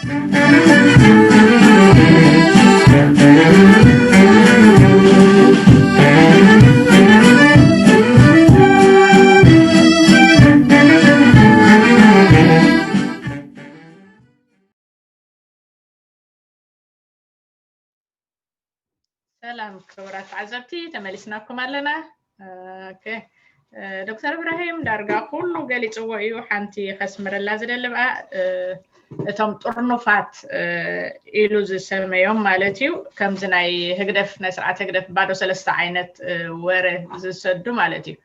ሰላም ክቡራት ተዓዘብቲ፣ ተመሊስናኩም ኣለና። ኦኬ፣ ዶክተር እብራሂም ዳርጋ ኩሉ ገሊፅዎ እዩ። ሓንቲ ከስምረላ ዝደሊ ብኣ፣ እቶም ጥርኑፋት ኢሉ ዝሰመዮም ማለት እዩ። ከምዚ ናይ ህግደፍ፣ ናይ ስርዓት ህግደፍ ባዶ ሰለስተ ዓይነት ወረ ዝሰዱ ማለት እዩ።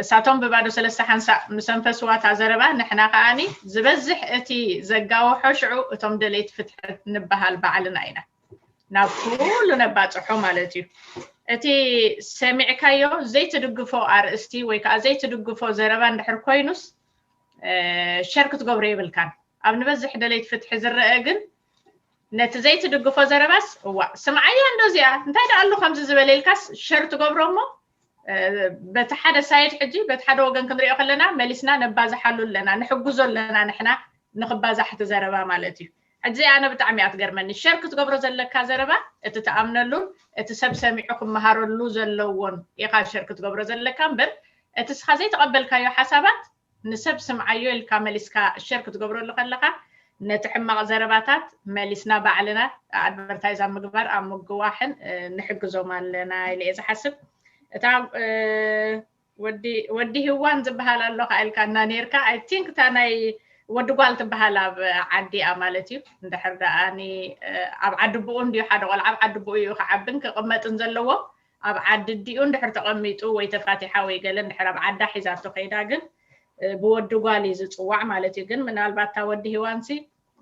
እሳቶም ብባዶ ሰለስተ ሓንሳእ ምስ ኣንፈስዋ እታ ዘረባ፣ ንሕና ከኣኒ ዝበዝሕ እቲ ዘጋወሖ ሽዑ እቶም ደለይቲ ፍትሒ ንበሃል ባዕልና ኢና ናብ ኩሉ ነባፅሖ ማለት እዩ። እቲ ሰሚዕካዮ ዘይትድግፎ ኣርእስቲ ወይ ከዓ ዘይትድግፎ ዘረባ እንድሕር ኮይኑስ ሸር ክትገብሮ የብልካን። ኣብ ንበዝሕ ደለይቲ ፍትሒ ዝረአ ግን ነቲ ዘይትድግፎ ዘረባስ እዋ ስምዓያ እንዶ እዚኣ እንታይ ደኣ ኣሎ ከምዚ ዝበለ ኢልካስ ሸር ትገብሮ እሞ በቲ ሓደ ሳይድ ሕጂ በቲ ሓደ ወገን ክንሪኦ ከለና መሊስና ነባዝሓሉ ኣለና፣ ንሕግዞ ኣለና ንሕና ንኽባዛሕ እቲ ዘረባ ማለት እዩ። ሕዚ ኣነ ብጣዕሚ እያ ትገርመኒ። ሸር ክትገብሮ ዘለካ ዘረባ እቲ ትኣምነሉን እቲ ሰብ ሰሚዑ ክመሃረሉ ዘለዎን ኢኻ ሸር ክትገብሮ ዘለካ እምበር እቲ ስኻ ዘይተቐበልካዮ ሓሳባት ንሰብ ስምዓዮ ኢልካ መሊስካ ሸር ክትገብረሉ ከለኻ ነቲ ሕማቕ ዘረባታት መሊስና ባዕልና ኣድቨርታይዝ ኣብ ምግባር ኣብ ምግዋሕን ንሕግዞም ኣለና ኢለ እየ ዝሓስብ። እታ ወዲ ህዋን ዝበሃል ኣሎ ከ ኢልካና ነርካ። I think እታ ናይ ወዲ ጓል ትበሃል ኣብ ዓዲኣ ማለት እዩ። እንድሕር ደኣ ኣብ ዓዲ ብኡ እንድዩ ሓደ ቆልዓ ኣብ ዓዲ ብኡ እዩ ክዓብን ክቕመጥን ዘለዎ። ኣብ ዓዲ ዲኡ እንድሕር ተቐሚጡ ወይ ተፋቲሓ ወይ ገለ እንድሕር ኣብ ዓዳ ሒዛቶ ከይዳ ግን ብወዲ ጓል እዩ ዝፅዋዕ ማለት እዩ። ግን ምናልባት እታ ወዲ ህዋንሲ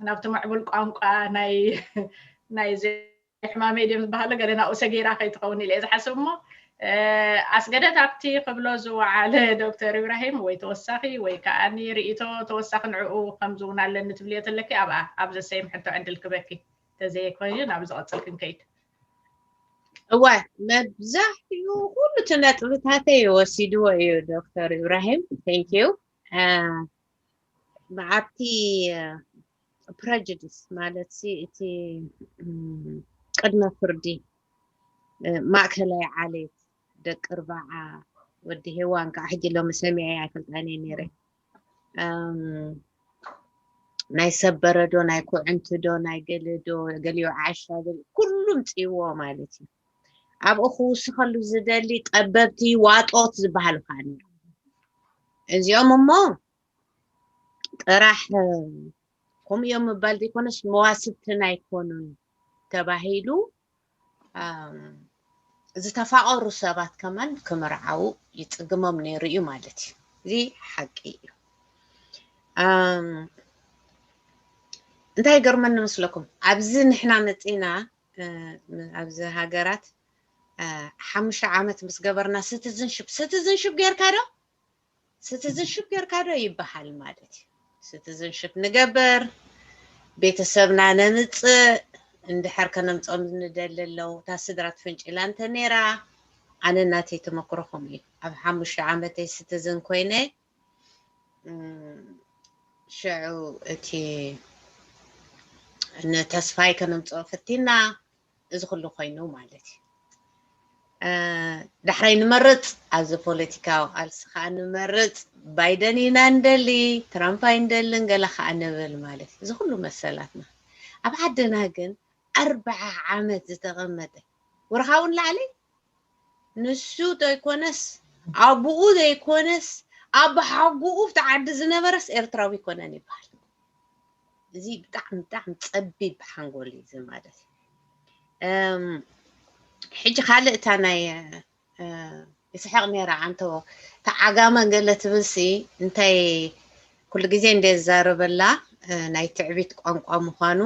ናብቲ ምዕቡል ቋንቋ ናይ ናይ ሕማመይ ድዮም ዝበሃሉ ገለ ናብኡ ሰጊራ ከይትኸውን ኢለ እየ ዝሓስብ እሞ ኣስገደት ኣብቲ ክብሎ ዝወዓለ ዶክተር ኢብራሂም ወይ ተወሳኺ ወይ ከዓኒ ርእይቶ ተወሳኺ ንዕኡ ከምዚ እውን ኣለኒ ትብልዮ ተለኪ ኣብኣ ኣብ ዘሰይም ሕቶ ዕድል ክበኪ ተዘየኮይኑ ናብ ዝቐፅል ክንከይድ። እወ መብዛሕትኡ ኩሉ እቲ ነጥብታተይ ወሲድዎ እዩ ዶክተር ኢብራሂም። Thank you። ብዓቲ ፕረጅድስ ማለት ሲ እቲ ቅድመ ፍርዲ ማእከላይ ዓሌት ደቂ ርባዓ ወዲ ሄዋን ከዓ ሕጂ ሎሚ ሰሚዐ ኣይፈልጣን እየ ነይረ። ናይ ሰበረ ዶ ናይ ኩዕንቲ ዶ ናይ ገለ ዶ ገሊኡ ዓሻ ገሊ ኩሉ ምፅእዎ ማለት እዩ። ኣብኡ ክውስኸሉ ዝደሊ ጠበብቲ ዋጦት ዝበሃሉ ከዓ እዚኦም እሞ ጥራሕ ከምኡ እዮም ምባል ዘይኮነስ መዋስብትና ኣይኮኑን ተባሂሉ ዝተፋቐሩ ሰባት ከማን ክምርዓው ይፅግሞም ነይሩ እዩ ማለት እዩ። እዚ ሓቂ እዩ። እንታይ ይገርመኒ መስለኩም? ኣብዚ ንሕና መፂና ኣብዚ ሃገራት ሓሙሽተ ዓመት ምስ ገበርና ሲቲዝንሽፕ ሲቲዝንሽፕ ጌርካ ዶ ሲቲዝንሽፕ ጌርካ ዶ ይበሃል ማለት እዩ። ሲቲዝንሽፕ ንገበር፣ ቤተሰብና ነምፅእ፣ እንድሕር ከነምፅኦም ንደሊ ኣለዉ። እታ ስድራ ትፍንጭላ እንተ ነይራ፣ ኣነ ናተይ ተመክሮ ከምኡ እዩ። ኣብ ሓሙሽተ ዓመተይ ሲቲዝን ኮይነ ሽዑ እቲ ንተስፋይ ከነምፅኦ ፈቲና፣ እዚ ኩሉ ኮይኑ ማለት እዩ። ዳሕራይ ንመርፅ ኣብዚ ፖለቲካዊ ቃልሲ ከዓ ንመርፅ ባይደን ኢና እንደሊ ትራምፕ ኣይንደልን ገለ ከዓ ንብል ማለት እዩ። እዚ ኩሉ መሰላትና ኣብ ዓድና ግን ኣርባዓ ዓመት ዝተቐመጠ ወርኻውን ላዕሊ ንሱ ዘይኮነስ ኣቡኡ ዘይኮነስ ኣብ ሓጉኡ ብቲ ዓዲ ዝነበረስ ኤርትራዊ ይኮነን ይበሃል። እዚ ብጣዕሚ ብጣዕሚ ፀቢብ ሓንጎል እዩ እዚ ማለት እዩ። ሕጂ ካልእ እታ ናይ ይስሕቕ ነይራ ዓንተዎ እታ ዓጋመ ገለ ትብል ሲ እንታይ ኩሉ ግዜ እንደ ዝዛረበላ ናይ ትዕቢት ቋንቋ ምዃኑ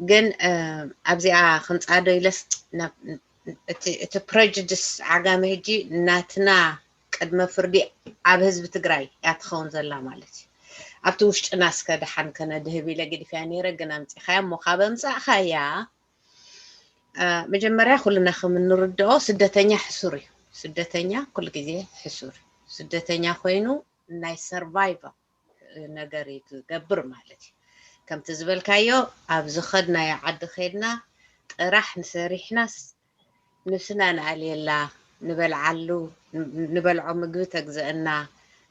ግን ኣብዚኣ ክንፃዶ ኢለስ እቲ ፕረጅድስ ዓጋመ ሕጂ ናትና ቅድመ ፍርዲ ኣብ ህዝቢ ትግራይ እያ ትኸውን ዘላ ማለት እዩ። ኣብቲ ውሽጥና እስከ ደሓን ከነድህብ ኢለ ገዲፍያ ነይረ፣ ግን ኣምፂኻያ እሞ ካብ ኣምፃእኻያ መጀመርያ ኩልና ከም እንርድኦ ስደተኛ ሕሱር እዩ። ስደተኛ ኩሉ ግዜ ሕሱር እዩ። ስደተኛ ኮይኑ ናይ ሰርቫይቫል ነገር እዩ ዝገብር ማለት እዩ። ከምቲ ዝበልካዮ ኣብ ዝኸድናዮ ዓዲ ከድና ጥራሕ ንሰሪሕናስ ንብስና ንኣልየላ፣ ንበልዓሉ፣ ንበልዖ ምግቢ ተግዘአና፣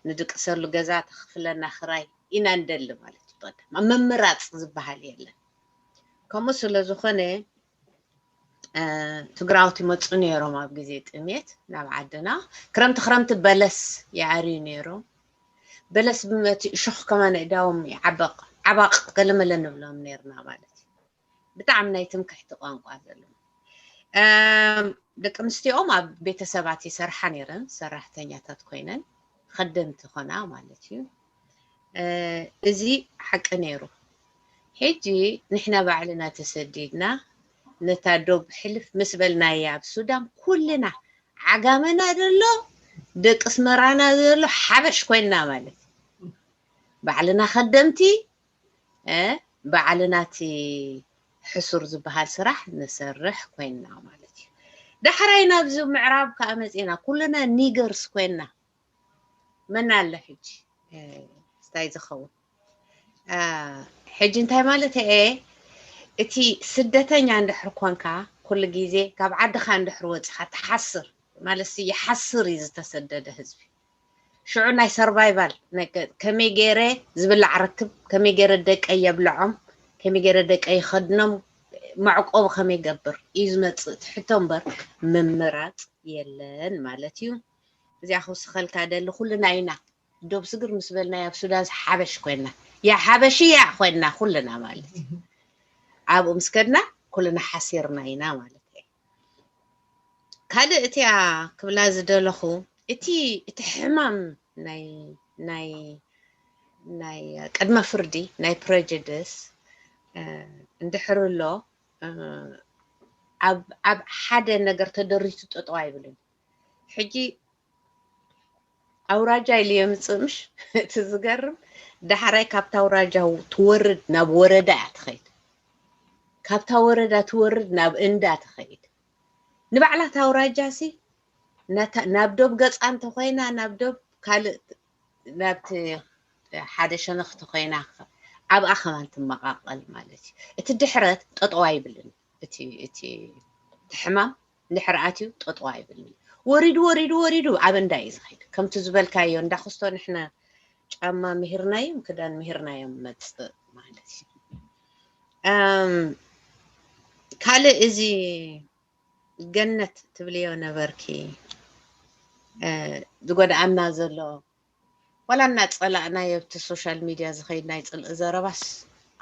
ንድቅሰሉ ገዛ ተኽፍለና ክራይ ኢና እንደሊ ማለት እዩ። ኣብ ምምራፅ ዝበሃል የለን። ከምኡ ስለ ዝኾነ ትግራውት ይመፁ ነይሮም ኣብ ግዜ ጥሜት ናብ ዓድና። ክረምቲ ክረምቲ በለስ ይኣርዩ ነይሮም። በለስ ብመቲ እሾኽ ከማን እዳዎም ይዓበቕ ዓባቕ ገለመለ ንብሎም ነይርና ማለት እዩ። ብጣዕሚ ናይ ትምክሕቲ ቋንቋ ዘለዎም ደቂ ኣንስትዮኦም ኣብ ቤተሰባት ይሰርሓ ነይረን፣ ሰራሕተኛታት ኮይነን ኸደምቲ ኾና ማለት እዩ። እዚ ሓቂ ነይሩ። ሕጂ ንሕና ባዕልና ተሰዲድና ነታ ዶብ ሕልፍ ምስ በልናያ ኣብ ሱዳን ኩልና ዓጋመና ዘሎ ደቂ ኣስመራና ዘሎ ሓበሽ ኮይንና ማለት እዩ። ባዕልና ኸደምቲ ባዕልና እቲ ሕሱር ዝበሃል ስራሕ ንሰርሕ ኮይንና ማለት እዩ። ዳሕራይ ናብዚ ምዕራብ ከዓ መፂና ኩልና ኒገርስ ኮይንና መን ኣለ ሕጂ እንታይ ዝኸውን ሕጂ እንታይ ማለት እየ እቲ ስደተኛ እንድሕር ኮንካ ኩሉ ግዜ ካብ ዓድኻ እንድሕር ወፅኻ ትሓስር ማለት ይሓስር እዩ ዝተሰደደ ህዝቢ ሽዑ ናይ survival ከመይ ገይረ ዝብላዕ ረክብ ከመይ ገይረ ደቀይ የብልዖም ከመይ ገይረ ደቀይ ይኸድኖም መዕቆቢ ከመይ ገብር እዩ ዝመፅእ ትሕቶ እምበር ምምራፅ የለን ማለት እዩ። እዚኣ ክውስኸልካ ደሊ ኩልና ኢና ዶብ ስግር ምስ በልና ኣብ ሱዳን ሓበሽ ኮይና ያ ሓበሽያ ኮይና ኩልና ማለት እዩ። ኣብኡ ምስ ከድና ኩልና ሓሲርና ኢና ማለት እዩ። ካልእ እቲኣ ክብላ ዝደለኹ እቲ እቲ ሕማም ናይ ናይ ናይ ቅድመ ፍርዲ ናይ prejudice እንድሕር ኣሎ ኣብ ሓደ ነገር ተደሪቱ ጠጠው ኣይብልን። ሕጂ ኣውራጃ ኢሉ የምፅእ ምሽ እቲ ዝገርም ዳሕራይ ካብታ ኣውራጃ ትወርድ ናብ ወረዳ እያ ትኸይድ ካብታ ወረዳ ትወርድ ናብ እንዳ ትኸይድ ንባዕላ እታ ኣውራጃ ሲ ናብ ዶብ ገፃ እንተኮይና ናብ ዶብ ካልእ ናብቲ ሓደ ሸነኽቲ ኮይና ኣብኣ ከማን ትመቃቀል ማለት እዩ። እቲ ድሕረት ጠጠው ኣይብልን እቲ እቲ ሕማም እንድሕር ኣትዩ ጠጠው ኣይብልን። ወሪዱ ወሪዱ ወሪዱ ኣብ እንዳ እዩ ዝኸይድ። ከምቲ ዝበልካዮ እንዳ ክስቶ ንሕና ጫማ ምሂርናዮም ክዳን ምሂርናዮም መፅእ ማለት እዩ። ካልእ እዚ ገነት ትብልዮ ነበርኪ ዝጎድኣና ዘሎ ዋላ እናፀላእናዮ ኣብቲ social media ዝኸይድ ናይ ፅልኢ ዘረባስ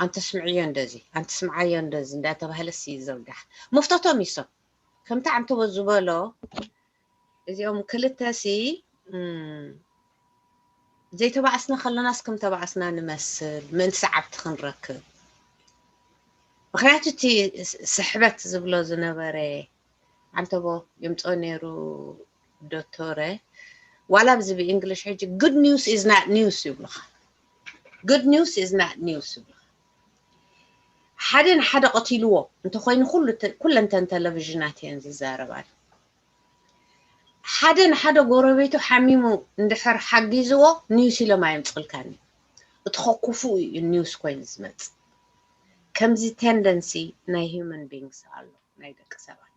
ኣንተስምዕዮ እንደዚ ኣንተስምዓዮ እንደዚ እንዳተባህለስ ይዘርጋሕ መፍተቶም ይሶም ከምቲ ዓንተቦ ዝበሎ እዚኦም ክልተሲ ዘይተባእስና ከለናስ ከም ተባእስና ንመስል ምእንቲ ሰዓብቲ ክንረክብ ምክንያቱ እቲ ስሕበት ዝብሎ ዝነበረ ዓንተቦ ይምፅኦ ነይሩ ዶቶረ ዋላ ብዚ ብእንግሊሽ ሕጂ good news is not news ይብሉኻ good news is not news ይብሉኻ ሓደ ንሓደ ቀቲልዎ እንተኮይኑ ኩለንተን ቴሌቪዥናት እየን ዝዛረባል ሓደ ንሓደ ጎረቤቱ ሓሚሙ እንድሕር ሓጊዝዎ ኒውስ ኢሎም ኣየምፅልካን እዩ እቲ ኸኩፉ እዩ ኒውስ ኮይኑ ዝመፅእ ከምዚ ቴንደንሲ ናይ human beings ኣሎ ናይ ደቂ ሰባት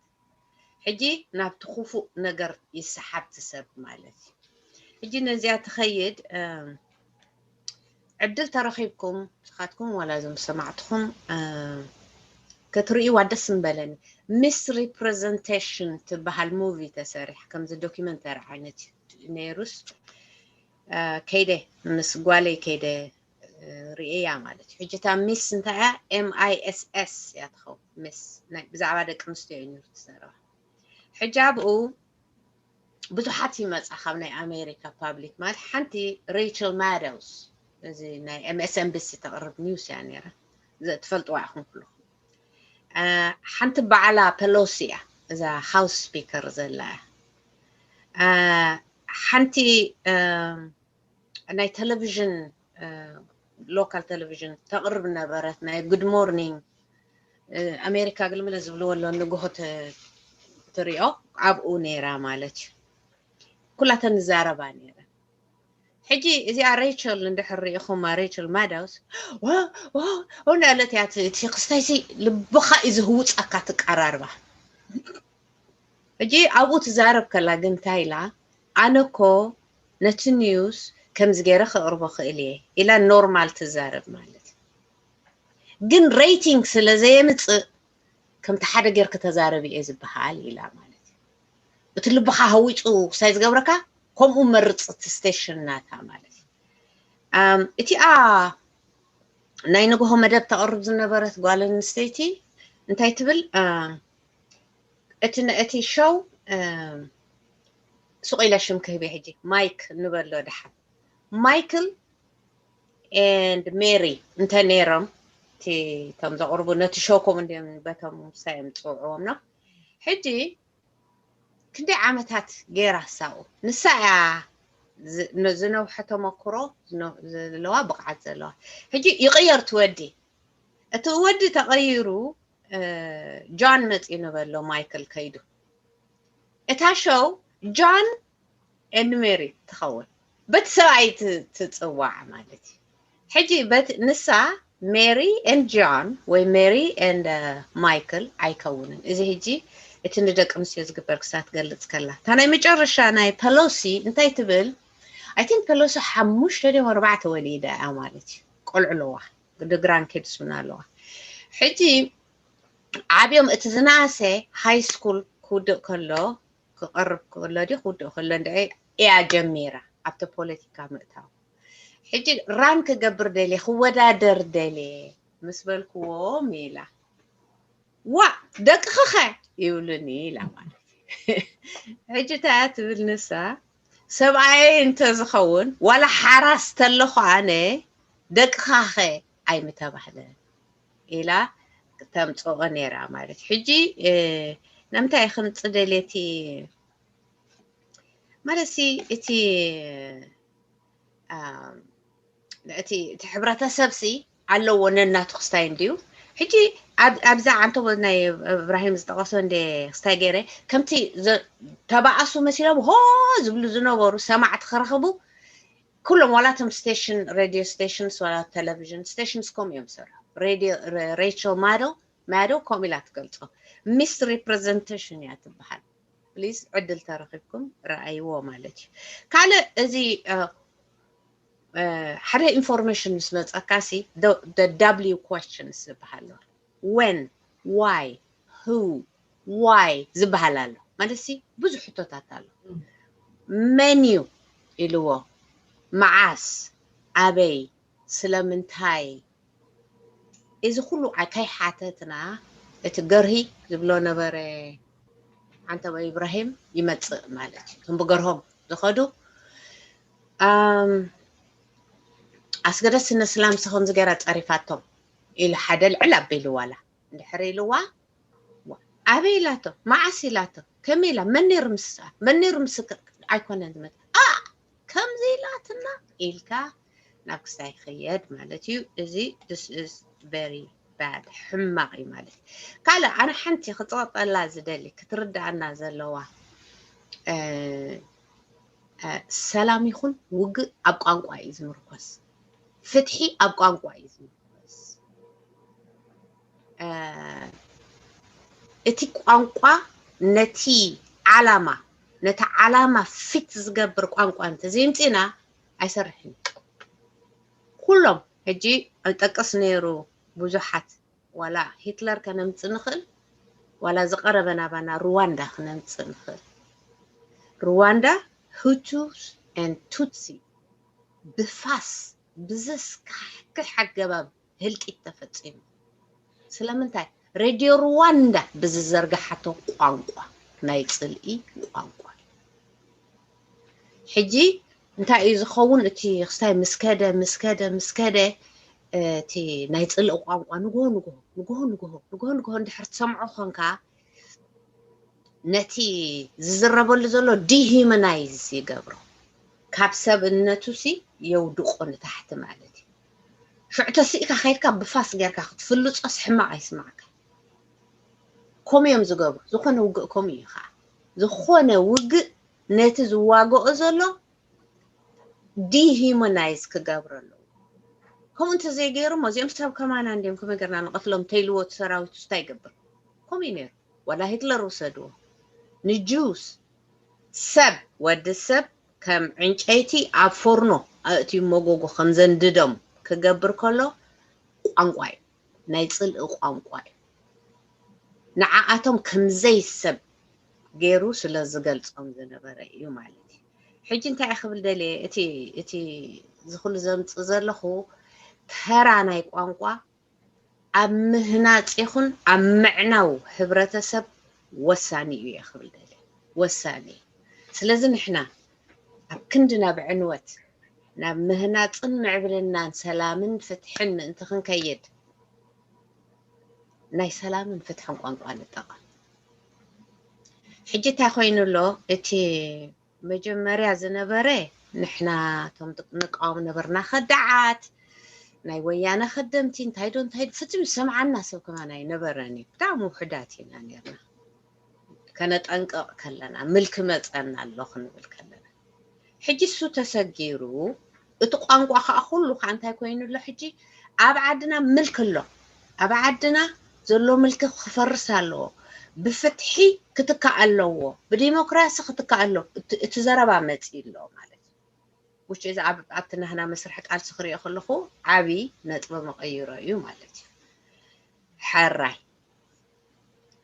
ሕጂ ናብቲ ክፉእ ነገር ይሰሓብ ትሰብ ማለት እዩ ሕጂ ነዚኣ ትኸይድ ዕድል ተረኺብኩም ንስኻትኩም ዋላ እዞም ዝሰማዕትኹም ክትርእይዋ ደስ ምበለኒ misrepresentation ትበሃል movie ተሰሪሕ ከምዚ documentary ዓይነት ነይሩስ ከይደ ምስ ጓለይ ከይደ ርእያ ማለት እዩ ሕጂ እታ miss እንታይ እያ M I S S እያ ትኸውን miss ብዛዕባ ደቂ ኣንስትዮ እዩ ነይሩ ትዛረባ ሕጂ ኣብኡ ብዙሓት ይመፃ ካብ ናይ ኣሜሪካ public ማለት ሓንቲ Rachel Maddow እዚ ናይ M S N B C ተቕርብ ኒውስ እያ ነይራ ትፈልጥዋ ኢኹም ኩልኹም ሓንቲ በዓላ Pelosi እያ እዛ house speaker ዘላ እያ ሓንቲ ናይ ቴሌቪዥን local ቴሌቪዥን ተቕርብ ነበረት ናይ good morning ኣሜሪካ ግልምለ ዝብልዎ ኣሎ ንግሆ ትሪኦ ኣብኡ ነይራ ማለት እዩ ኩላተን ንዛረባ ነይረን ሕጂ እዚኣ ሬቸል እንድሕር ርኢኹማ፣ ሬቸል ማዳውስ፣ ዋ፣ ዋ፣ ዋ እንዳለት እያ እቲ፣ እቲ ክስታይሲ ልብኻ እዩ ዝህውፀካ ትቀራርባ። ሕጂ ኣብኡ ትዛረብ ከላ ግን እንታይ ኢላ? ኣነ እኮ ነቲ ኒውስ ከምዚ ገይረ ከቕርቦ ክእል እየ ኢላ ኖርማል ትዛረብ ማለት እዩ። ግን ሬቲንግ ስለ ዘየምፅእ ከምቲ ሓደ ጌርክ ተዛረቢ እየ ዝበሃል ኢላ ማለት እዩ። እቲ ልብኻ ሃዊፁ ክሳይ ዝገብረካ ከምኡ መርፅ እቲ ስቴሽን ናታ ማለት እዩ። እቲኣ ናይ ንግሆ መደብ ተቕርብ ዝነበረት ጓል ኣንስተይቲ እንታይ ትብል? እቲ እቲ ሾው ስቕ ኢለ ሽም ክህብ ሕጂ ማይክ ንበሎ ድሓን ማይክል and ሜሪ እንተ ነይሮም እቶም ዘቕርቡ ነቲ ሾው ከምኡ እንዲም በቶም ሳዮም ዝፅውዕዎም ነው። ሕጂ ክንደይ ዓመታት ገይራ ሳኡ ንሳ እያ ዝነውሐ ተመክሮ ዘለዋ ብቕዓት ዘለዋ። ሕጂ ይቕየር ትወዲ እቲ ወዲ ተቐይሩ ጆን መፂኡ ንበሎ ማይክል ከይዱ እታ ሾው ጆን and ሜሪ ትኸውን በቲ ሰብኣይ ትፅዋዕ ማለት እዩ። ሕጂ ንሳ ሜሪ and ጆን ወይ ሜሪ and ማይክል ኣይከውንን። እዚ ሕጂ እቲ ንደቂ ኣንስትዮ ዝግበር ክሳብ ትገልፅ ከላ እታ ናይ መጨረሻ ናይ ፐሎሲ እንታይ ትብል? I think ፐሎሲ ሓሙሽተ ድዮም ኣርባዕተ ወሊዳ እያ ማለት እዩ። ቆልዑ ኣለዋ፣ ግራንድ ኪድስ እውን ኣለዋ። ሕጂ ዓብዮም እቲ ዝነኣሰ ሃይ ስኩል ክውድእ ከሎ ክቐርብ ከሎ ድዩ ክውድእ ከሎ እንደ እያ ጀሚራ ኣብቲ ፖለቲካ ምእታው። ሕጂ ራን ክገብር ደልየ ክወዳደር ደልየ ምስ በልክዎም ኢላ ዋ ደቅኺኸ ይብሉኒ ኢላ ማለት እዩ። ሕጂ እንታይ እያ ትብል ንሳ ሰብኣየይ እንተዝኸውን ዋላ ሓራስ ተለኹ ኣነ ደቅኻኸ ኣይምተባህለን ኢላ ተምፅኦ ነይራ ማለት እዩ። ሕጂ ንምንታይ ክምፅ ደልየ እቲ ማለት ሲ እቲ እቲ እቲ ሕብረተሰብ ሲ ኣለዎ ነናቱ ክስታይ እንድዩ። ሕጂ ኣብዛ ዓንተቦ ናይ እብራሂም ዝጠቐሶ እንደ ክስታይ ገይረ ከምቲ ተባኣሱ መሲሎም ሆ ዝብሉ ዝነበሩ ሰማዕቲ ክረኽቡ ኩሎም ዋላቶም ስቴሽን ሬድዮ ስቴሽንስ ዋላ ቴሌቪዥን ስቴሽንስ ከምኡ እዮም ዝሰርሑ። ሬድዮ ሬቸል ማዶ ማዶ ከምኡ ኢላ ትገልፆ ሚስ ሪፕሬዘንቴሽን እያ ትበሃል። ፕሊዝ ዕድል ተረኺብኩም ረኣይዎ ማለት እዩ። ካልእ እዚ ሓደ ኢንፎርሜሽን ምስ መፀካ ሲ ደብሊው ኮስችንስ ዝበሃል ኣሎ። ዌን፣ ዋይ፣ ሁ፣ ዋይ ዝበሃል ኣሎ ማለት ሲ ብዙሕ ሕቶታት ኣሎ። መን እዩ ኢልዎ፣ መዓስ፣ ኣበይ፣ ስለምንታይ እዚ ኩሉ ከይሓተትና እቲ ገርሂ ዝብሎ ነበረ ዓንተቦ ኢብራሂም ይመፅእ ማለት እዩ። እቶም ብገርሆም ዝኸዱ ኣስገደት ስነ ስላምሲ ከምዚ ገይራ ፀሪፋቶም ኢሉ ሓደ ልዕል ኣቢሉ ዋላ እንድሕር ኢልዋ ኣበይ ኢላቶ መዓስ ኢላቶ ከመይ ኢላ መን ነይሩ ምስኣ መን ነይሩ ምስክር ኣይኮነን ዝመፅእ ከምዚ ኢላትና ኢልካ ናብ ክስታይ ይኸየድ ማለት እዩ። እዚ this is very bad ሕማቕ እዩ ማለት እዩ። ካልእ ኣነ ሓንቲ ክፀቐጠላ ዝደሊ ክትርድኣና ዘለዋ ሰላም ይኹን ውግእ ኣብ ቋንቋ እዩ ዝምርኮስ። ፍትሒ ኣብ ቋንቋ እዩ ዝምርኮስ። እቲ ቋንቋ ነቲ ዓላማ ነቲ ዓላማ ፊት ዝገብር ቋንቋ እንተዘይምፂና ኣይሰርሕን። ኩሎም ሕጂ ጠቅስ ነይሩ ብዙሓት ዋላ ሂትለር ከነምፅእ ንኽእል ዋላ ዝቐረበ ናባና ሩዋንዳ ክነምፅእ ንኽእል። ሩዋንዳ ሁቱስ and ቱትሲ ብፋስ ብዘስካሕክሕ ኣገባብ ህልቂት ተፈፂሙ። ስለምንታይ ሬድዮ ሩዋንዳ ብዝዘርግሓቶ ቋንቋ ናይ ፅልኢ ቋንቋ ሕጂ እንታይ እዩ ዝኸውን? እቲ ክስታይ ምስከደ ምስከደ ምስከደ እቲ ናይ ፅልኢ ቋንቋ ንግሆ ንግሆ ንግሆ ንግሆ ንግሆ ንግሆ እንድሕር ትሰምዖ ኮንካ ነቲ ዝዝረበሉ ዘሎ ዲሂመናይዝ ይገብሮ። ካብ ሰብእነቱ ሲ የውድቆ ንታሕቲ ማለት እዩ። ሽዑ ተስኢካ ከይድካ ብፋስ ጌርካ ክትፍልፆስ ሕማቕ ኣይስማዕካ። ከምኡ እዮም ዝገብሩ። ዝኾነ ውግእ ከምኡ እዩ ከዓ። ዝኾነ ውግእ ነቲ ዝዋግኦ ዘሎ ዲሂሞናይዝ ክገብሩ ኣለዎ። ከምኡ እንተዘይገይሩ እሞ እዚኦም ሰብ ከማና እንዲዮም፣ ከመይ ገርና ንቐትሎም ተይልዎ እቲ ሰራዊት ውስታ ይገብር። ከምኡ እዩ ነይሩ። ዋላ ሂትለር ውሰድዎ፣ ንጁስ ሰብ፣ ወዲ ሰብ ከም ዕንጨይቲ ኣብ ፎርኖ ኣእትዩ መጎጎ ከም ዘንድዶም ክገብር ከሎ ቋንቋ እዩ፣ ናይ ፅልኢ ቋንቋ እዩ። ንዓኣቶም ከምዘይ ሰብ ገይሩ ስለ ዝገልፆም ዝነበረ እዩ ማለት እዩ። ሕጂ እንታይ ክብል ደልየ፣ እቲ እቲ ዝኩሉ ዘምፅ ዘለኹ ተራ ናይ ቋንቋ ኣብ ምህናፅ ይኹን ኣብ ምዕናው ህብረተሰብ ወሳኒ እዩ እየ ክብል ደልየ። ወሳኒ እዩ። ስለዚ ንሕና ኣብ ክንዲ ናብ ዕንወት፣ ናብ ምህናፅን ምዕብልናን ሰላምን ፍትሕን ምእንቲ ክንከይድ ናይ ሰላምን ፍትሕን ቋንቋ ንጠቐም። ሕጂ እንታይ ኮይኑ ኣሎ? እቲ መጀመርያ ዝነበረ ንሕና እቶም ንቃወም ነበርና፣ ከዳዓት ናይ ወያነ ከደምቲ እንታይ ዶ እንታይ ዶ፣ ፍጹም ዝሰምዓና ሰብ ከማን ኣይነበረን እዩ። ብጣዕሚ ውሑዳት ኢና ነርና። ከነጠንቅቕ ከለና፣ ምልኪ መጸና ኣሎ ክንብል ከለና። ሕጂ እሱ ተሰጊሩ፣ እቲ ቋንቋ ከዓ ኩሉ ከዓ እንታይ ኮይኑ ኣሎ? ሕጂ ኣብ ዓድና ምልኪ ኣሎ። ኣብ ዓድና ዘሎ ምልኪ ክፈርስ ኣለዎ። ብፍትሒ ክትካእ ኣለዎ። ብዲሞክራሲ ክትካእ ኣለዎ። እቲ ዘረባ መፂ ኣሎ ማለት እዩ። ውጭ እዚ ኣብቲ ናህና መስርሒ ቃልሲ ክሪኦ ከለኹ ዓብዪ ነጥቢ መቐይሮ እዩ ማለት እዩ። ሕራይ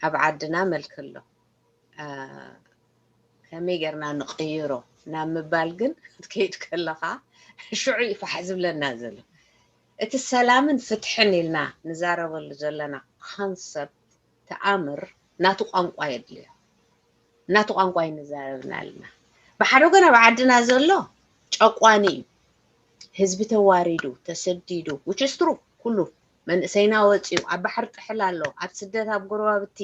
ኣብ ዓድና ምልኪ ኣሎ። ከመይ ጌርና ንቕይሮ ናብ ምባል ግን ክትከይድ ከለኻ ሽዑ እዩ ፋሕ ዝብለና ዘሎ። እቲ ሰላምን ፍትሕን ኢልና ንዛረበሉ ዘለና ኮንሰፕት ተኣምር ናቱ ቋንቋ የድልዮ። ናቱ ቋንቋ ይንዛረብና ኣለና። ብሓደ ወገን ኣብ ዓድና ዘሎ ጨቋኒ እዩ። ህዝቢ ተዋሪዱ፣ ተሰዲዱ፣ which is true። ኩሉ መንእሰይና ወፂኡ ኣብ ባሕሪ ጥሕል ኣሎ፣ ኣብ ስደት ኣብ ጎረባብቲ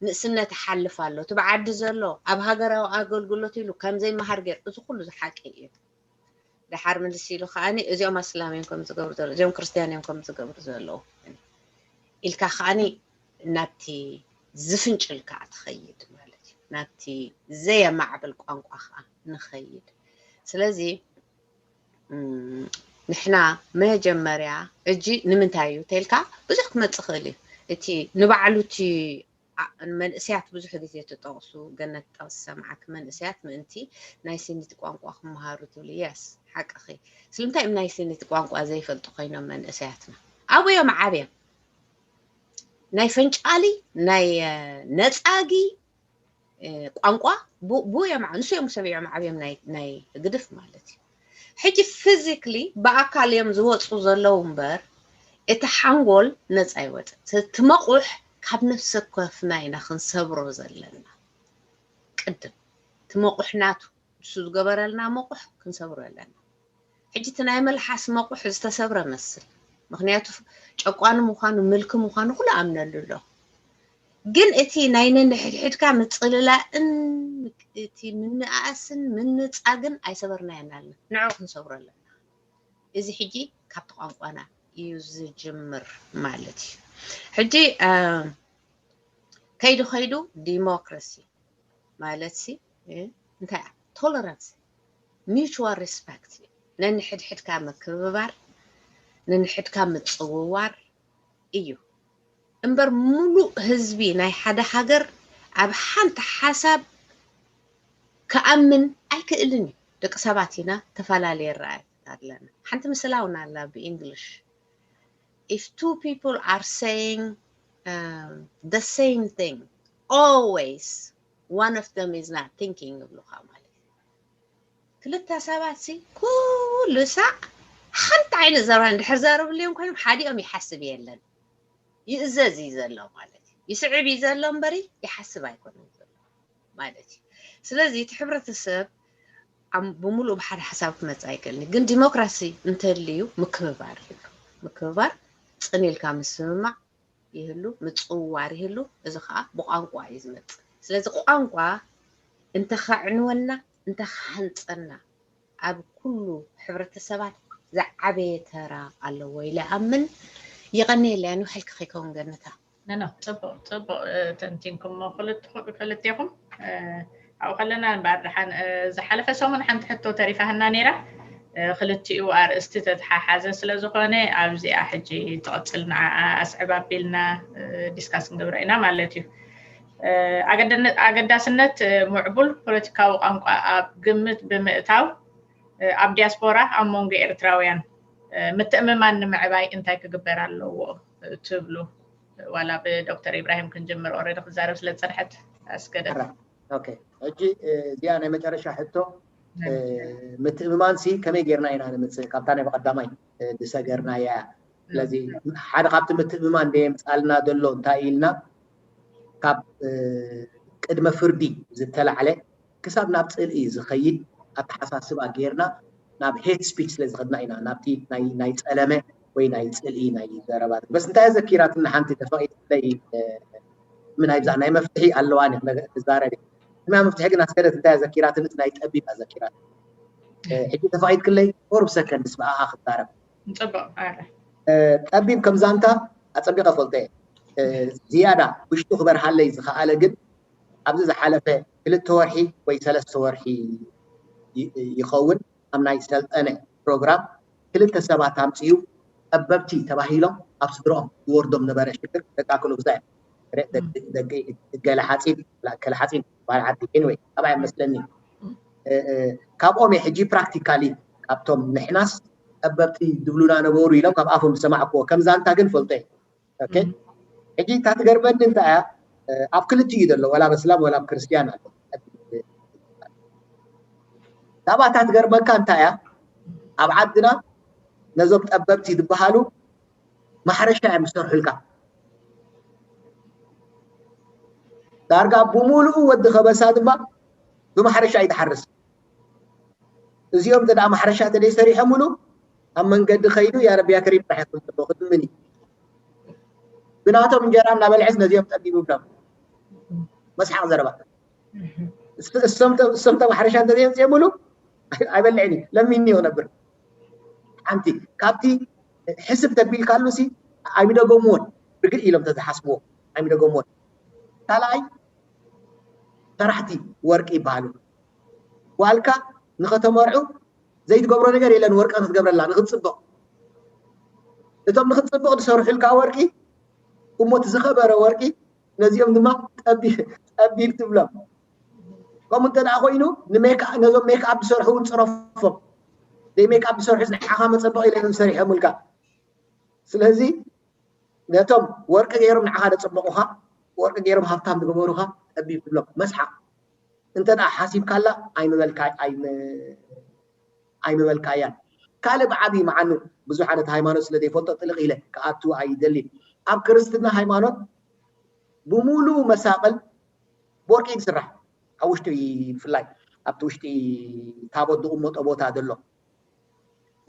ንእስነት ይሓልፍ ኣሎ። እቲ ብዓዲ ዘሎ ኣብ ሃገራዊ ኣገልግሎት ኢሉ ከም ዘይመሃር ገይሩ፣ እዚ ኩሉ ዝሓቂ እዩ። ደሓር ምልስ ኢሉ ከዓኒ እዚኦም ኣስላም እዮም ከም ዝገብሩ ዘለዉ፣ እዚኦም ክርስትያን እዮም ከም ዝገብሩ ዘለዉ ኢልካ ከዓኒ ናብቲ ዝፍንጭል ከዓ ትኸይድ ማለት እዩ። ናብቲ ዘየማዕብል ቋንቋ ከዓ ንኸይድ። ስለዚ ንሕና መጀመርያ እጂ ንምንታይ እዩ ተልካ ብዙሕ ክመፅእ ክእል እዩ። እቲ ንባዕሉ እቲ መንእሰያት ብዙሕ ግዜ ትጠቕሱ፣ ገነት ጠቕሲ ሰምዓክ፣ መንእሰያት ምእንቲ ናይ ሲኒት ቋንቋ ክመሃሩ ትብሉ። የስ ሓቅኺ። ስለምንታይ እዮም ናይ ሲኒት ቋንቋ ዘይፈልጡ ኮይኖም መንእሰያትና? ኣብኡ እዮም ዓብዮም። ናይ ፈንጫሊ ናይ ነፃጊ ቋንቋ ብኡ እዮም፣ ንሱ እዮም ሰቢዖም ዓብዮም ናይ ግድፍ ማለት እዩ። ሕጂ ፊዚክሊ ብኣካል እዮም ዝወፁ ዘለዉ እምበር እቲ ሓንጎል ነፃ ይወፅእ። እቲ መቑሕ ካብ ነፍሲ ወከፍና ኢና ክንሰብሮ ዘለና። ቅድም እቲ መቑሕ ናቱ ንሱ ዝገበረልና መቑሕ ክንሰብሮ ኣለና። ሕጂ እቲ ናይ መልሓስ መቑሕ ዝተሰብረ መስል፣ ምክንያቱ ጨቋኒ ምዃኑ ምልኪ ምዃኑ ኩሉ ኣምነሉ ኣሎ። ግን እቲ ናይ ነንሕድሕድካ ምጽልላእን እቲ ምንኣኣስን ምንጻግን ኣይሰበርናዮን ኣለና። ንዕኡ ክንሰብሮ ኣለና። እዚ ሕጂ ካብቲ ቋንቋና እዩ ዝጅምር ማለት እዩ። ሕጂ ከይዱ ከይዱ ዲሞክራሲ ማለት ሲ እንታይ ቶለራንስ፣ ሚቹዋል ሪስፐክት እዩ። ነንሕድሕድካ ምክብባር፣ ነንሕድካ ምጽውዋር እዩ እምበር ሙሉእ ህዝቢ ናይ ሓደ ሃገር ኣብ ሓንቲ ሓሳብ ክኣምን ኣይክእልን እዩ። ደቂ ሰባት ኢና፣ ተፈላለየ ኣረኣእያታት ኣለና። ሓንቲ ምስላ እውን ኣላ ብእንግሊሽ፣ if two people are saying um, the same thing always, one of them is not thinking ይብሉኻ ማለት እዩ። ክልተ ሰባት ሲ ኩሉ ሳዕ ሓንቲ ዓይነት ዘረባ እንድሕር ዘረብልዮም ኮይኖም ሓዲኦም ይሓስብ የለን፣ ይእዘዝ እዩ ዘሎ ማለት እዩ። ይስዕብ እዩ ዘሎ እምበሪ ይሓስብ ኣይኮነን ዘሎ ማለት እዩ። ስለዚ እቲ ሕብረተሰብ ብሙሉእ ብሓደ ሓሳብ ክመፅእ ኣይክእልን እዩ። ግን ዲሞክራሲ እንተልዩ ምክብባር ይህሉ። ምክብባር፣ ፅን ኢልካ ምስምማዕ ይህሉ፣ ምፅውዋር ይህሉ። እዚ ከዓ ብቋንቋ እዩ ዝመፅእ። ስለዚ ቋንቋ እንተኸዕንወና እንተኸሃንፀና ኣብ ኩሉ ሕብረተሰባት ዝዓበየ ተራ ኣለዎ ኢለ ኣምን። የቐንየለይ። ንውሕልኪ ከይከውን ገነታ። ነኖ ጽቡቅ ጽቡቅ ተንቲንኩሞ ክልትኹ- ክልቴኹም። ኣብኡ ከለና እምበኣር ደሓን ዝሓለፈ ሰሙን ሓንቲ ሕቶ ተሪፋህና ነይራ። ክልቲኡ ኣርእስቲ ተተሓሓዘ ስለ ዝኾነ ኣብዚኣ ሕጂ ትቕፅል ንዓኣ ኣስዕብ ኣቢልና ዲስካስ ክንገብራ ኢና ማለት እዩ። ኣገዳስነት ምዕቡል ፖለቲካዊ ቋንቋ ኣብ ግምት ብምእታው ኣብ ዲያስፖራ ኣብ መንጎ ኤርትራውያን ምትእምማን ንምዕባይ እንታይ ክግበር ኣለዎ ትብሉ? ዋላ ብዶክተር ኢብራሂም ክንጅምር ኦረዲ ክዛረብ ስለ ዝፀንሐት ኣስገደት። ሕጂ እዚኣ ናይ መጨረሻ ሕቶ ምትእምማን ሲ ከመይ ጌርና ኢና ንምፅእ ካብታ ናይ ብቐዳማይ ዝሰገርናያ እያ። ስለዚ ሓደ ካብቲ ምትእምማን ደየምፃልና ዘሎ እንታይ ኢልና ካብ ቅድመ ፍርዲ ዝተላዕለ ክሳብ ናብ ፅልኢ ዝኸይድ ኣተሓሳስባ ጌርና ናብ ሄት ስፒች ስለ ዝኸድና ኢና ናብቲ ናይ ፀለመ ወይ ናይ ፅልኢ ናይ ዘረባ በስ እንታይ ዘኪራትኒ ሓንቲ ተፈቒድለይ ምናይ ብዛ ናይ መፍትሒ ኣለዋኒ ክዛረብ እያ። ቅድሚያ መፍትሒ ግን ኣስገደት እንታይ ዘኪራትኒ ናይ ጠቢብ ኣዘኪራት ሕጂ ተፈቒድክለይ ቁሩብ ሰከንድስ ብኣኣ ክዛረብ ፅቡቅ ጠቢብ ከም ዛንታ ኣፀቢቐ ፈልጦ እየ ዝያዳ ውሽጡ ክበርሃለይ ዝኸኣለ ግን ኣብዚ ዝሓለፈ ክልተ ወርሒ ወይ ሰለስተ ወርሒ ይኸውን ኣብ ናይ ሰልጠነ ፕሮግራም ክልተ ሰባት ኣምፅኡ ጠበብቲ ተባሂሎም ኣብ ስድሮኦም ዝወርዶም ነበረ ሽግር ደቂ ኣክሉ ግዛእ ደቂ ገለ ሓፂን ገለ ሓፂን በዓል ዓዲ ኤንወይ ኣብኣ መስለኒ ካብኦም ሕጂ ፕራክቲካሊ ካብቶም ንሕናስ ጠበብቲ ዝብሉና ነበሩ ኢሎም ካብ ኣፎም ዝሰማዕክዎ ከም ዛንታ ግን ፈልጦ እዩ ሕጂ እታ ትገርመኒ እንታይ እያ ኣብ ክልቲ እዩ ዘሎ ወላ በስላም ወላ ኣብ ክርስትያን ኣሎ ካብኣ እታ ትገርመካ እንታይ እያ ኣብ ዓድና ነዞም ጠበብቲ ዝበሃሉ ማሕረሻ እዮም ዝሰርሑልካ ዳርጋ ብምሉኡ ወዲ ከበሳ ድማ ብማሕረሻ እዩ ዝሓርስ እዚኦም እንተ ማሕረሻ ተደይ ሰሪሖምሉ ኣብ መንገዲ ከይዱ ያረብያ ከሪም ጥራሕ ይኹን ጽቡቕ ክድምን እዩ ብናቶም እንጀራ እናበልዐስ ነዚኦም ጠቢቡ ብሎም መስሓቕ ዘረባ እሶም ተማሕረሻ እንተዘየምፅኦምሉ ኣይበልዕን እዩ ለሚኒ ክነብር ሓንቲ ካብቲ ሕስብ ተቢልካሉ ሲ ኣይምደገምዎን ርግእ ኢሎም ተዝሓስብዎ ኣይምደገምዎን ካልኣይ ሰራሕቲ ወርቂ ይበሃሉ ጓልካ ንኸተመርዑ ዘይትገብሮ ነገር የለን ወርቂ ክትገብረላ ንክትፅብቕ እቶም ንክትፅብቕ ዝሰርሑልካ ወርቂ እሞ እቲ ዝኸበረ ወርቂ ነዚኦም ድማ ጠቢብ ትብሎም ከምኡ እንተ ደኣ ኮይኑ ነዞም ሜክኣፕ ዝሰርሑ እውን ፅረፎም ዘይ ሜክኣፕ ዝሰርሑ ንዓኻ መፀበቕ ኢለ ሰሪሖምልካ ስለዚ ነቶም ወርቂ ገይሮም ንዓኻ ዘፀበቑኻ ወርቂ ገይሮም ሃብታም ዝገበሩኻ ጠቢብ ትብሎም መስሓቕ እንተ ደኣ ሓሲብካላ ኣይምበልካ ኣይምበልካያን ካልእ ብዓብዪ መዓኑ ብዙሕ ዓይነት ሃይማኖት ስለ ዘይፈልጦ ጥልቕ ኢለ ክኣቱ ኣይደልን ኣብ ክርስትና ሃይማኖት ብምሉኡ መሳቕል ብወርቂ ዝስራሕ ኣብ ውሽጢ ብፍላይ ኣብቲ ውሽጢ ታቦት ዝቕመጦ ቦታ ዘሎ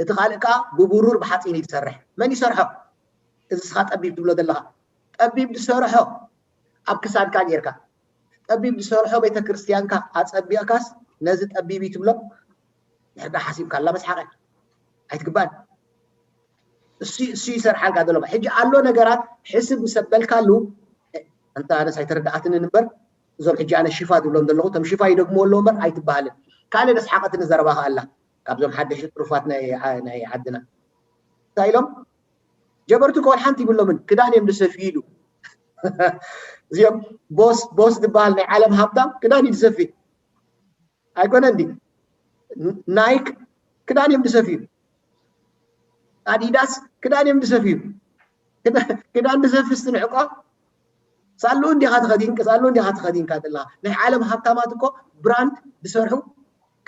እቲ ካልእ ከዓ ብብሩር ብሓፂን እዩ ዝሰርሕ መን ይሰርሖ እዚ ስኻ ጠቢብ ትብሎ ዘለካ ጠቢብ ዝሰርሖ ኣብ ክሳድካ ጌርካ ጠቢብ ዝሰርሖ ቤተክርስትያንካ ኣፀቢቕካስ ነዚ ጠቢብ እዩ ትብሎ ንሕዳ ሓሲብካ ኣላ መስሓቐ ኣይትግባን እሱ ይሰርሓልካ ዘሎ ሕጂ ኣሎ ነገራት ሕስብ ምስ ኣበልካሉ እንተ ኣነስ ኣይተረዳኣትንን እምበር እዞም ሕጂ ኣነ ሽፋ ዝብሎም ዘለኹ እቶም ሽፋ ይደግምዎ ኣለዎ እምበር ኣይትበሃልን ካልእ ደስሓቐትኒ ዘረባኻ ኣላ ካብዞም ሓደሽቲ ጥሩፋት ናይ ዓድና እንታይ ኢሎም ጀበርቱ ከወል ሓንቲ ይብሎምን ክዳን እዮም ዝሰፍዩ ኢሉ እዚኦም ቦስ ቦስ ዝበሃል ናይ ዓለም ሃብታም ክዳን እዩ ዝሰፍዩ ኣይኮነ እንዲ ናይክ ክዳን እዮም ዝሰፍዩ ኣዲዳስ ክዳን እዮም ዝሰፍዩ ክዳን ዝሰፊ ስትንዕቆ ሳሉ እንዲኻ ትኸዲን ሳሉ እንዲኻ ትኸዲንካ ዘለኻ ናይ ዓለም ሃብታማት እኮ ብራንድ ዝሰርሑ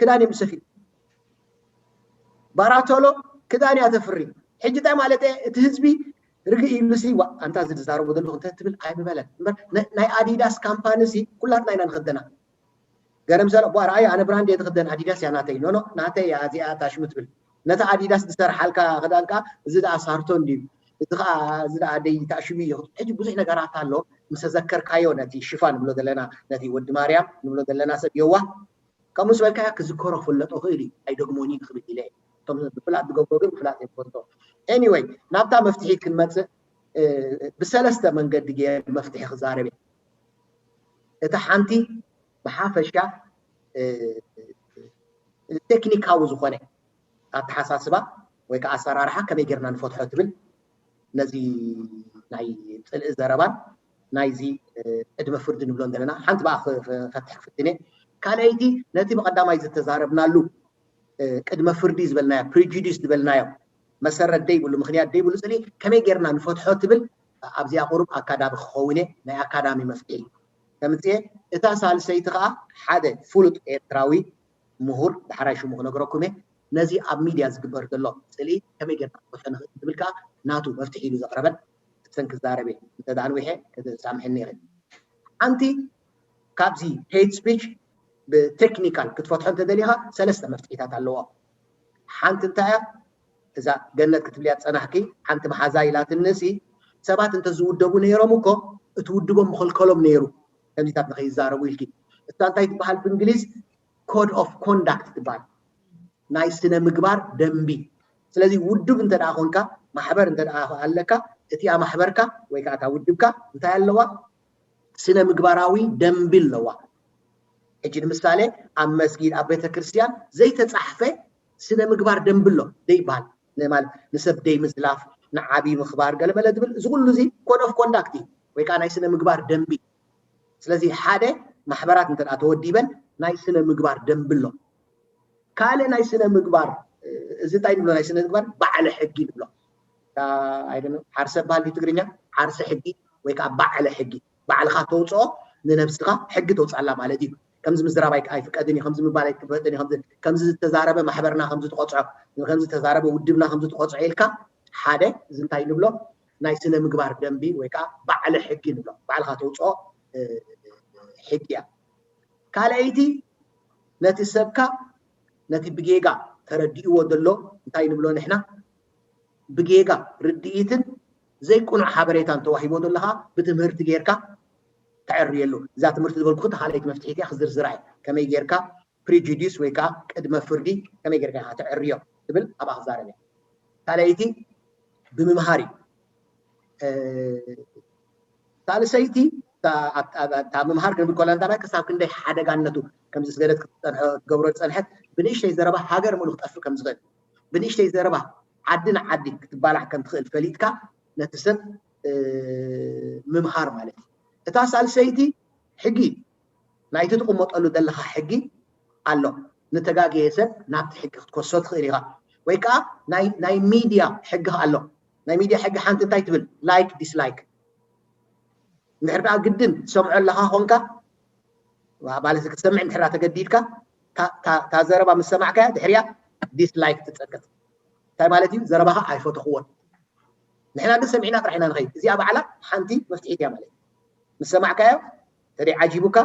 ክዳን እዮም ዝሰፍዩ ባራቶሎ ክዳን እያ ተፍሪ ሕጂ እንታይ ማለት እቲ ህዝቢ ርግእ ኢሉሲ ዋ ኣንታ እዚ ዝዛረቦ ዘለኹ እንተ ትብል ኣይምበለን እምበር ናይ ኣዲዳስ ካምፓኒ ሲ ኩላትና ኢና ንኽደና ገረም ሰለ ቧ ረኣይ ኣነ ብራንድ እየ ትኽደን ኣዲዳስ እያ ናተይ ኖኖ ናተይ እያ እዚኣ ታሽሙ ትብል ነቲ ኣዲዳስ ዝሰርሓልካ ክዳን ከዓ እዚ ደኣ ሳርቶን ድዩ እዚ ከዓ እዚ ደኣ ደይ ታሽሙ እዩ ሕጂ ብዙሕ ነገራት ኣሎ ምስ ተዘከርካዮ ነቲ ሽፋ ንብሎ ዘለና ነቲ ወዲ ማርያም ንብሎ ዘለና ሰብ የዋ ከምኡ ዝበልካዮ ክዝከሮ ክፍለጦ ክእል እዩ ኣይደግሞን እዩ ክብል ኢለ እቶም ብፍላጥ ዝገብሮ ግን ብፍላጥ ዘይፈልጦ anyway ናብታ መፍትሒ ክንመፅእ ብሰለስተ መንገዲ ገይር መፍትሒ ክዛረብ እየ እታ ሓንቲ ብሓፈሻ ቴክኒካዊ ዝኾነ ኣተሓሳስባ ወይ ከዓ ኣሰራርሓ ከመይ ጌርና ንፈትሖ ትብል ነዚ ናይ ፅልኢ ዘረባን ናይዚ ቅድመ ፍርዲ ንብሎ ዘለና ሓንቲ ብኣ ፈትሕ ክፍትነ። ካልኣይቲ ነቲ ብቀዳማይ ዝተዛረብናሉ ቅድመ ፍርዲ ዝበልናዮ ፕሪጁዲስ ዝበልናዮ መሰረት ደይብሉ ምክንያት ደይብሉ ፅልኢ ከመይ ጌርና ንፈትሖ ትብል ኣብዚኣ ቁሩብ ኣካዳሚ ክኸውን እየ ናይ ኣካዳሚ መፍትሒ ከምፅኤ። እታ ሳልሰይቲ ከዓ ሓደ ፍሉጥ ኤርትራዊ ምሁር ዳሕራይ ሽሙ ክነግረኩም እየ ነዚ ኣብ ሚድያ ዝግበር ዘሎ ፅልኢ ከመይ ጌርና ክንፈትሖ ንኽእል ትብል ከዓ ናቱ መፍትሒ ኢሉ ዘቕረበን እሰን ክዛረብ እየ እንተ ደኣ ንዊሐ ክትሳምሐኒ ይኽእል። ሓንቲ ካብዚ ሄት ስፒች ብቴክኒካል ክትፈትሖ እንተደሊኻ ሰለስተ መፍትሒታት ኣለዎ። ሓንቲ እንታይ እያ? እዛ ገነት ክትብልያ ዝፀናሕኪ ሓንቲ መሓዛ ኢላትንሲ ሰባት እንተዝውደቡ ነይሮም እኮ እቲ ውድቦም ምኸልከሎም ነይሩ ከምዚታት ንኸይዛረቡ ኢልኪ። እሳ እንታይ ትበሃል ብእንግሊዝ ኮድ ኦፍ ኮንዳክት ትበሃል። ናይ ስነ ምግባር ደንቢ። ስለዚ ውድብ እንተ ደኣ ኮንካ ማሕበር እንተ ደኣ ኣለካ እቲኣ ማሕበርካ ወይ ከዓ እታ ውድብካ እንታይ ኣለዋ? ስነ ምግባራዊ ደንቢ ኣለዋ። ሕጂ ንምሳሌ ኣብ መስጊድ ኣብ ቤተ ክርስቲያን ዘይተፃሕፈ ስነ ምግባር ደንቢ ኣሎ ዘይበሃል ንማል ንሰብ ደይ ምዝላፍ ንዓብዪ ምኽባር ገለመለ ዝብል እዚ ኩሉ እዚ ኮድ ኦፍ ኮንዳክት እዩ ወይ ከዓ ናይ ስነ ምግባር ደንቢ። ስለዚ ሓደ ማሕበራት እንተ ተወዲበን ናይ ስነ ምግባር ደንቢ ኣሎ። ካልእ ናይ ስነ ምግባር እዚ እንታይ ንብሎ ናይ ስነ ምግባር ባዕለ ሕጊ ንብሎ። ዓርሰ በሃል ትግርኛ ዓርሰ ሕጊ ወይ ከዓ ባዕለ ሕጊ ባዕልኻ ተውፅኦ ንነብስኻ ሕጊ ተውፅኣላ ማለት እዩ። ከምዚ ምዝራብ ኣይፍቀድን እዩ፣ ከምዚ ምባል ኣይፍቀድን እዩ፣ ከምዚ ዝተዛረበ ማሕበርና ከምዚ ትቆፅዖ፣ ከምዚ ዝተዛረበ ውድብና ከምዚ ትቆፅዖ ኢልካ ሓደ እዚ እንታይ ንብሎ ናይ ስነ ምግባር ደንቢ ወይ ከዓ ባዕለ ሕጊ ንብሎ ባዕልኻ ተውፅኦ ሕጊ እያ። ካልኣይቲ ነቲ ሰብካ ነቲ ብጌጋ ተረዲእዎ ዘሎ እንታይ ንብሎ ንሕና ብጌጋ ርድኢትን ዘይቁኑዕ ሓበሬታን ተዋሂቦ ዘለካ ብትምህርቲ ጌርካ ተዕርየሉ። እዛ ትምህርቲ ዝበልኩ ተኻለይቲ መፍትሒት እያ ክዝርዝራ እየ ከመይ ጌርካ ፕሪጁዲስ ወይ ከዓ ቅድመ ፍርዲ ከመይ ጌርካ ኢካ ተዕርዮ ትብል ኣብኣ ክዛረብ እየ። ካልኣይቲ ብምምሃር እዩ። ሳልሰይቲ እታ ምምሃር ክንብል ከለና እንታይ ክሳብ ክንደይ ሓደጋነቱ ከምዚ ስገደት ክትገብሮ ዝፀንሐት ብንእሽተይ ዘረባ ሃገር ምሉ ክጠፍእ ከም ዝኽእል ብንእሽተይ ዘረባ ዓዲ ንዓዲ ክትባላዕ ከም ትኽእል ፈሊጥካ ነቲ ሰብ ምምሃር ማለት እዩ። እታ ሳልሰይቲ ሕጊ ናይቲ ትቕመጠሉ ዘለኻ ሕጊ ኣሎ። ንተጋገየ ሰብ ናብቲ ሕጊ ክትከሶ ትኽእል ኢኻ። ወይ ከዓ ናይ ሚድያ ሕጊ ኣሎ። ናይ ሚድያ ሕጊ ሓንቲ እንታይ ትብል ላይክ ዲስላይክ እንድሕር ደኣ ግድን ትሰምዖ ኣለኻ ኾንካ ማለት ክትሰምዕ እንድሕር ተገዲድካ እታ ዘረባ ምስ ሰማዕካያ ድሕሪያ ዲስላይክ ትፀቅጥ እንታይ ማለት እዩ ዘረባኻ ኣይፈተኽዎን ንሕና ግን ሰሚዕና ጥራሕ ኢና ንኸይድ እዚኣ ባዕላ ሓንቲ መፍትሒት እያ ማለት ምስ ሰማዕካዮ ተደይ ዓጂቡካ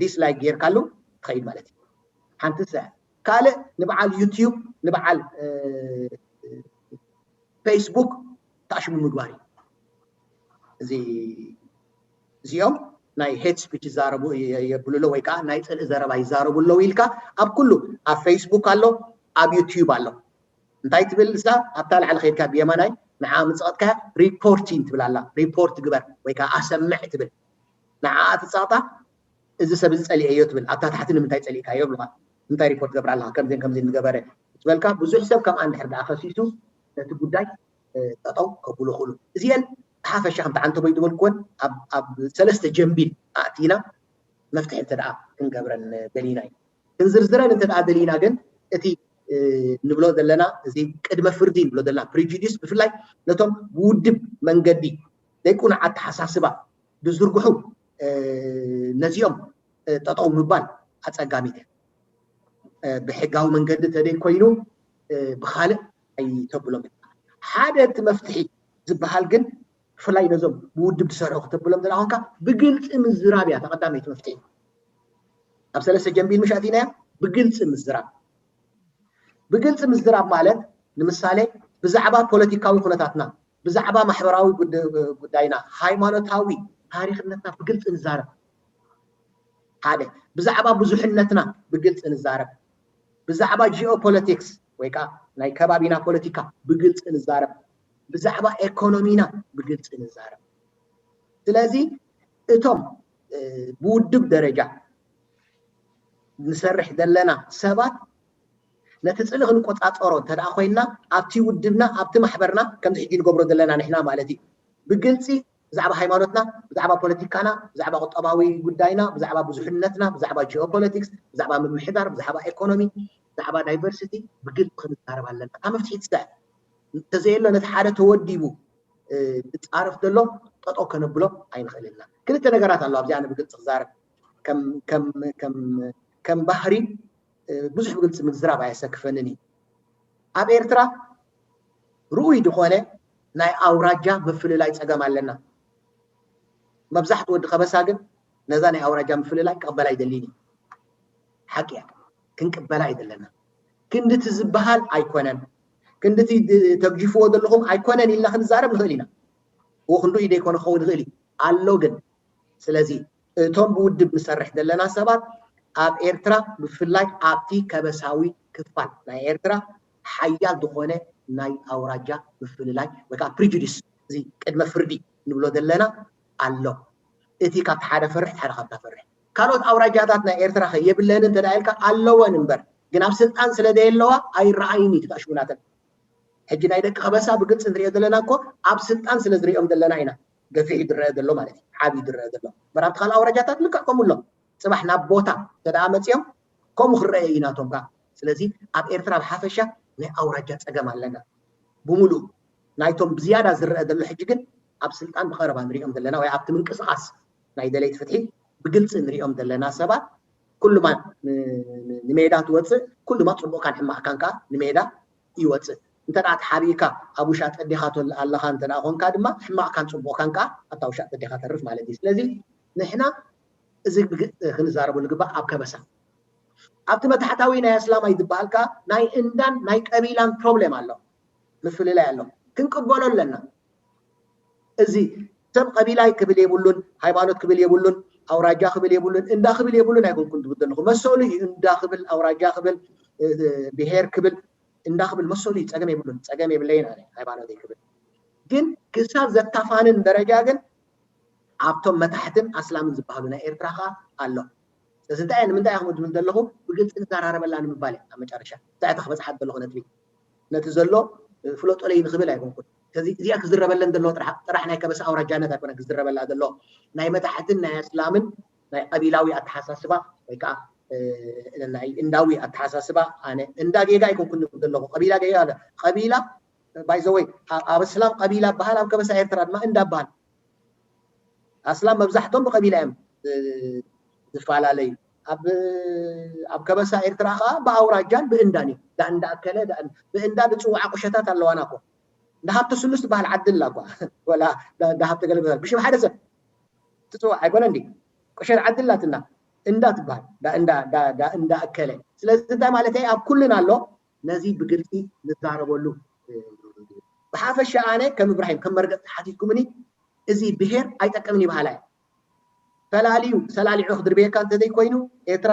ዲስላይክ ጌርካሉ ትኸይድ ማለት እዩ ሓንቲ ሰ ካልእ ንበዓል ዩትዩብ ንበዓል ፌስቡክ ተኣሽሙ ምግባር እዩ እዚ እዚኦም ናይ ሄት ስፒች ይዛረቡ የብሉ ኣለዉ ወይ ከዓ ናይ ፅልኢ ዘረባ ይዛረቡ ኣለዉ ኢልካ ኣብ ኩሉ ኣብ ፌስቡክ ኣሎ ኣብ ዩትዩብ ኣሎ እንታይ ትብል እዛ ኣብታ ላዕሊ ከይድካ ብየማናይ ንዓ ምፅቐጥካ ሪፖርቲን ትብል ኣላ ሪፖርት ግበር ወይ ከዓ ኣሰምዕ ትብል ንዓ ትፃቕጣ እዚ ሰብ እዚ ፀሊኤዮ ትብል ኣብታ ታሕቲ ንምንታይ ፀሊእካዮ ይብሉካ እንታይ ሪፖርት ገብር ኣለካ ከምዚን ከምዚን ዝገበረ ዝበልካ ብዙሕ ሰብ ከምኣ እንድሕር ደኣ ከሲሱ ነቲ ጉዳይ ጠጠው ከብሉ ይኽእሉ እዚአን ብሓፈሻ ከምቲ ዓንተቦይ ዝበልክወን ኣብ ሰለስተ ጀንቢል ኣእቲና መፍትሒ እንተ ደኣ ክንገብረን ደሊና እዩ ክንዝርዝረን እንተ ደኣ ደሊና ግን እቲ ንብሎ ዘለና እዚ ቅድመ ፍርዲ ንብሎ ዘለና ፕሪጁዲስ ብፍላይ ነቶም ብውድብ መንገዲ ዘይቁኑዕ ኣተሓሳስባ ዝዝርግሑ ነዚኦም ጠጠው ምባል ኣፀጋሚት እያ ብሕጋዊ መንገዲ ተደይ ኮይኑ ብካልእ ኣይተብሎም ሓደ እቲ መፍትሒ ዝበሃል ግን ብፍላይ ነዞም ብውድብ ዝሰርሑ ክተብሎም ዘለካ ብግልፂ ምዝራብ እያ ተቀዳመይቲ መፍትሒ ኣብ ሰለስተ ጀንቢል ምሽ ኣቲናያ ብግልፂ ምዝራብ ብግልፂ ምዝራብ ማለት ንምሳሌ ብዛዕባ ፖለቲካዊ ኩነታትና ብዛዕባ ማሕበራዊ ጉዳይና ሃይማኖታዊ ታሪክነትና ብግልፂ ንዛረብ ሓደ ብዛዕባ ብዙሕነትና ብግልፂ ንዛረብ ብዛዕባ ጂኦፖለቲክስ ወይ ከዓ ናይ ከባቢና ፖለቲካ ብግልፂ ንዛረብ ብዛዕባ ኤኮኖሚና ብግልፂ ንዛረብ ስለዚ እቶም ብውድብ ደረጃ ንሰርሕ ዘለና ሰባት ነቲ ጽልኢ ክንቆጻጸሮ እንተ ደኣ ኮይንና ኣብቲ ውድብና ኣብቲ ማሕበርና ከምዚ ሕጂ ንገብሮ ዘለና ንሕና ማለት እዩ ብግልጺ ብዛዕባ ሃይማኖትና ብዛዕባ ፖለቲካና ብዛዕባ ቁጠባዊ ጉዳይና ብዛዕባ ብዙሕነትና ብዛዕባ ጂኦፖለቲክስ ብዛዕባ ምምሕዳር ብዛዕባ ኤኮኖሚ ብዛዕባ ዳይቨርሲቲ ብግልጺ ክንዛረብ ኣለና ካብ መፍትሒ ትስዕር እንተዘየሎ ነቲ ሓደ ተወዲቡ ዝፃረፍ ዘሎ ጠጠው ከነብሎ ኣይንኽእልና ክልተ ነገራት ኣሎ ኣብዚ ኣነ ብግልፂ ክዛረብ ከም ባህሪ ብዙሕ ብግልፂ ምዝራብ ኣየሰክፈንን እዩ ኣብ ኤርትራ ርኡይ ዝኾነ ናይ ኣውራጃ ምፍልላይ ፀገም ኣለና መብዛሕቲ ወዲ ከበሳ ግን ነዛ ናይ ኣውራጃ ምፍልላይ ክቕበላ ኣይደልን እዩ ሓቂ እያ ክንቅበላ ኣይደለና ክንድቲ ዝበሃል ኣይኮነን ክንድቲ ተግጅፍዎ ዘለኹም ኣይኮነን ኢልና ክንዛረብ ንኽእል ኢና እዎ ክንዱ ኢደ ይኮነ ክኸውን ይኽእል እዩ ኣሎ ግን ስለዚ እቶም ብውድብ ንሰርሕ ዘለና ሰባት ኣብ ኤርትራ ብፍላይ ኣብቲ ከበሳዊ ክፋል ናይ ኤርትራ ሓያል ዝኾነ ናይ ኣውራጃ ምፍልላይ ወይ ከዓ ፕሪጁዲስ እዚ ቅድመ ፍርዲ ንብሎ ዘለና ኣሎ እቲ ካብቲ ሓደ ፈርሕ ሓደ ካብታ ፈርሕ ካልኦት ኣውራጃታት ናይ ኤርትራ ከ የብለንን እንተ ኢልካ ኣለወን እምበር ግን ኣብ ስልጣን ስለ ዘየለዋ ኣይረኣይን እዩ ተሽሙናተን ሕጂ ናይ ደቂ ከበሳ ብግልፂ ንሪኦ ዘለና እኮ ኣብ ስልጣን ስለ ዝሪኦም ዘለና ኢና ገፊሕ ዝረአ ዘሎ ማለት እዩ ዓብዪ ዝረአ ዘሎ መራብቲ ካልእ ኣውራጃታት ልክዕ ከምኡ ኣሎ ፅባሕ ናብ ቦታ እንተ ደኣ መፂኦም ከምኡ ክረአ እዩ ናቶም ከዓ ስለዚ ኣብ ኤርትራ ብሓፈሻ ናይ ኣውራጃ ፀገም ኣለና ብምሉእ ናይቶም ብዝያዳ ዝረአ ዘሎ ሕጂ ግን ኣብ ስልጣን ብቐረባ ንሪኦም ዘለና ወይ ኣብቲ ምንቅስቃስ ናይ ደለይቲ ፍትሒ ብግልፂ ንሪኦም ዘለና ሰባት ኩሉማ ንሜዳ ትወፅእ ኩሉማ ፅቡቕካን ሕማቕካን ከዓ ንሜዳ ይወፅእ እንተ ደኣ ተሓቢእካ ኣብ ውሻጥ ኣዴኻ ትወልእ ኣለኻ እንተ ደኣ ኮንካ ድማ ሕማቕካን ፅቡቕካን ከዓ ኣብታ ውሻጥ ኣዴኻ ተርፍ ማለት እዩ ስለዚ ንሕና እዚ ክንዛረቡ ንግባእ ኣብ ከበሳ ኣብቲ መታሕታዊ ናይ ኣስላማይ ዝበሃል ከዓ ናይ እንዳን ናይ ቀቢላን ፕሮብሌም ኣሎ ምፍልላይ ኣሎ ክንቅበሎ ኣለና እዚ ሰብ ቀቢላይ ክብል የብሉን ሃይማኖት ክብል የብሉን ኣውራጃ ክብል የብሉን እንዳ ክብል የብሉን ኣይኮንኩን ዝብል ዘለኹ መሰሉ እዩ እንዳ ክብል ኣውራጃ ክብል ብሄር ክብል እንዳ ክብል መሰሉ እዩ ፀገም የብሉን ፀገም የብለይን ኣነ ሃይማኖት ክብል ግን ክሳብ ዘታፋንን ደረጃ ግን ኣብቶም መታሕትን ኣስላምን ዝበሃሉ ናይ ኤርትራ ከዓ ኣሎ እዚ እንታይ ንምንታይ ኢኹም ዝብል ዘለኹ ብግልፂ ንዘራረበላ ንምባል ኣብ መጨረሻ እንታይ እታ ክበፅሓት ዘለኹ ነጥቢ ነቲ ዘሎ ፍለጦለይ ንኽብል ኣይኮንኩን እዚ እዚኣ ክዝረበለን ዘለዎ ጥራሕ ናይ ከበሳ ኣውራጃነት ኣይኮነ ክዝረበላ ዘሎ ናይ መታሕትን ናይ ኣስላምን ናይ ቀቢላዊ ኣተሓሳስባ ወይ ከዓ ናይ እንዳዊ ኣተሓሳስባ ኣነ እንዳ ጌጋ ኣይኮንኩን ዝብል ዘለኹ ቀቢላ ጌጋ ኣለ ቀቢላ ባይዘወይ ኣብ እስላም ቀቢላ በሃል ኣብ ከበሳ ኤርትራ ድማ እንዳ በሃል ኣስላም መብዛሕቶም ብቀቢላ እዮም ዝፈላለዩ ኣብ ከበሳ ኤርትራ ከዓ ብኣውራጃን ብእንዳን እዩ ዳእንዳ ኣከለ ብእንዳ ዝፅዋዓ ቁሸታት ኣለዋና እኮ እንዳ ሃብተ ስሉስ ትበሃል ዓዲ ኣላ እኳ ወላ እንዳ ሃብተ ገለ ብሽም ሓደ ሰብ ትፅዋዕ ኣይኮነ እንዲ ቁሸት ዓዲ ኣላትና እንዳ ትበሃል እንዳ ኣከለ ስለዚ እንታይ ማለት ኣብ ኩልና ኣሎ ነዚ ብግልፂ ንዛረበሉ ብሓፈሻ ኣነ ከም እብራሂም ከም መርገፂ ሓቲትኩምኒ እዚ ብሄር ኣይጠቅምን ይበሃላ እየ ፈላልዩ ሰላሊዑ ክድርበየካ እንተዘይኮይኑ ኤርትራ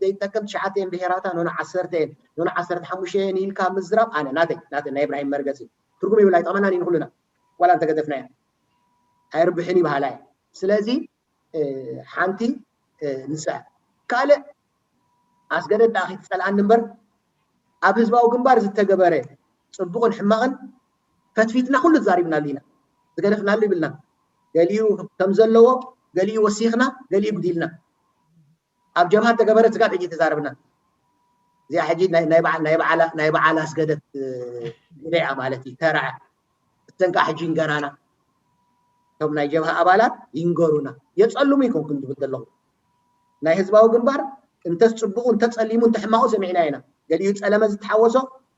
ዘይጠቅም ትሽዓተ እየን ብሄራታ ኖኖ ዓሰርተ እየን ኖኖ ዓሰርተ ሓሙሽተ እየን ኢልካ ምዝራብ ኣነ ናተይ ናተይ ናይ እብራሂም መርገፂ ትርጉም ይብላ ኣይጠቕመናን እዩ ንኩልና ዋላ እንተገደፍናያ ኣይርብሕን ይበሃላ እየ ስለዚ ሓንቲ ንስዕር ካልእ ኣስገደድ ደኣ ከይትፀልኣኒ እምበር ኣብ ህዝባዊ ግንባር ዝተገበረ ፅቡቕን ሕማቕን ፈትፊትና ኩሉ ተዛሪብናሉ ኢና ዝገደፍናሉ ይብልና ገሊኡ ከም ዘለዎ ገሊኡ ወሲኽና ገሊኡ ጉዲልና ኣብ ጀብሃ ተገበረ ስጋብ ሕጂ ተዛረብና እዚኣ ሕጂ ናይ በዓል ኣስገደት ሪኣ ማለት እዩ ተረዐ እተን ከዓ ሕጂ ይንገራና እቶም ናይ ጀብሃ ኣባላት ይንገሩና የፀሉም ይኮንኩም ዝብል ዘለኹ ናይ ህዝባዊ ግንባር እንተስ ፅቡቁ እንተፀሊሙ እንተሕማቁ ሰሚዕና ኢና ገሊኡ ፀለመ ዝተሓወሶ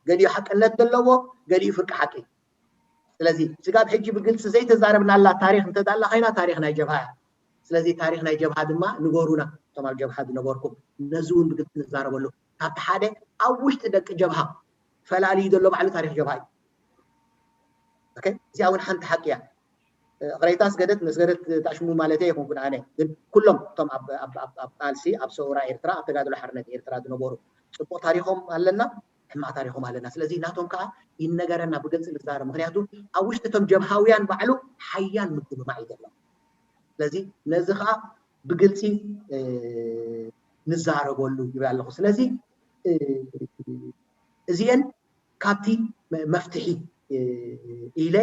ገሊኡ ሓቅነት ዘለዎ ገሊኡ ፍርቂ ሓቂ ስለዚ ስጋብ ሕጂ ብግልፂ ዘይተዛረብናላ ታሪክ እንተዳላ ኮይና ታሪክ ናይ ጀብሃ እያ ስለዚ ታሪክ ናይ ጀብሃ ድማ ንገሩና እቶም ኣብ ጀብሃ ዝነበርኩም ነዚ እውን ብግልፂ ንዛረበሉ ካብቲ ሓደ ኣብ ውሽጢ ደቂ ጀብሃ ፈላልዩ ዘሎ ባዕሉ ታሪክ ጀብሃ እዩ እዚኣ እውን ሓንቲ ሓቂ እያ ቅሬታ ስገደት መስገደት ታሽሙ ማለት ኣይኮንኩን ኣነ ግን ኩሎም እቶም ኣብ ቃልሲ ኣብ ሰውራ ኤርትራ ኣብ ተጋድሎ ሓርነት ኤርትራ ዝነበሩ ፅቡቅ ታሪኮም ኣለና ሕማቅ ታሪኮም ኣለና ስለዚ ናቶም ከዓ ይነገረና ብግልፂ ንዛረብ ምክንያቱ ኣብ ውሽጢ እቶም ጀብሃውያን ባዕሉ ሓያል ምግምማዕ እዩ ዘሎ ስለዚ ነዚ ከዓ ብግልፂ ንዛረበሉ ይብል ኣለኹ ስለዚ እዚአን ካብቲ መፍትሒ ኢለ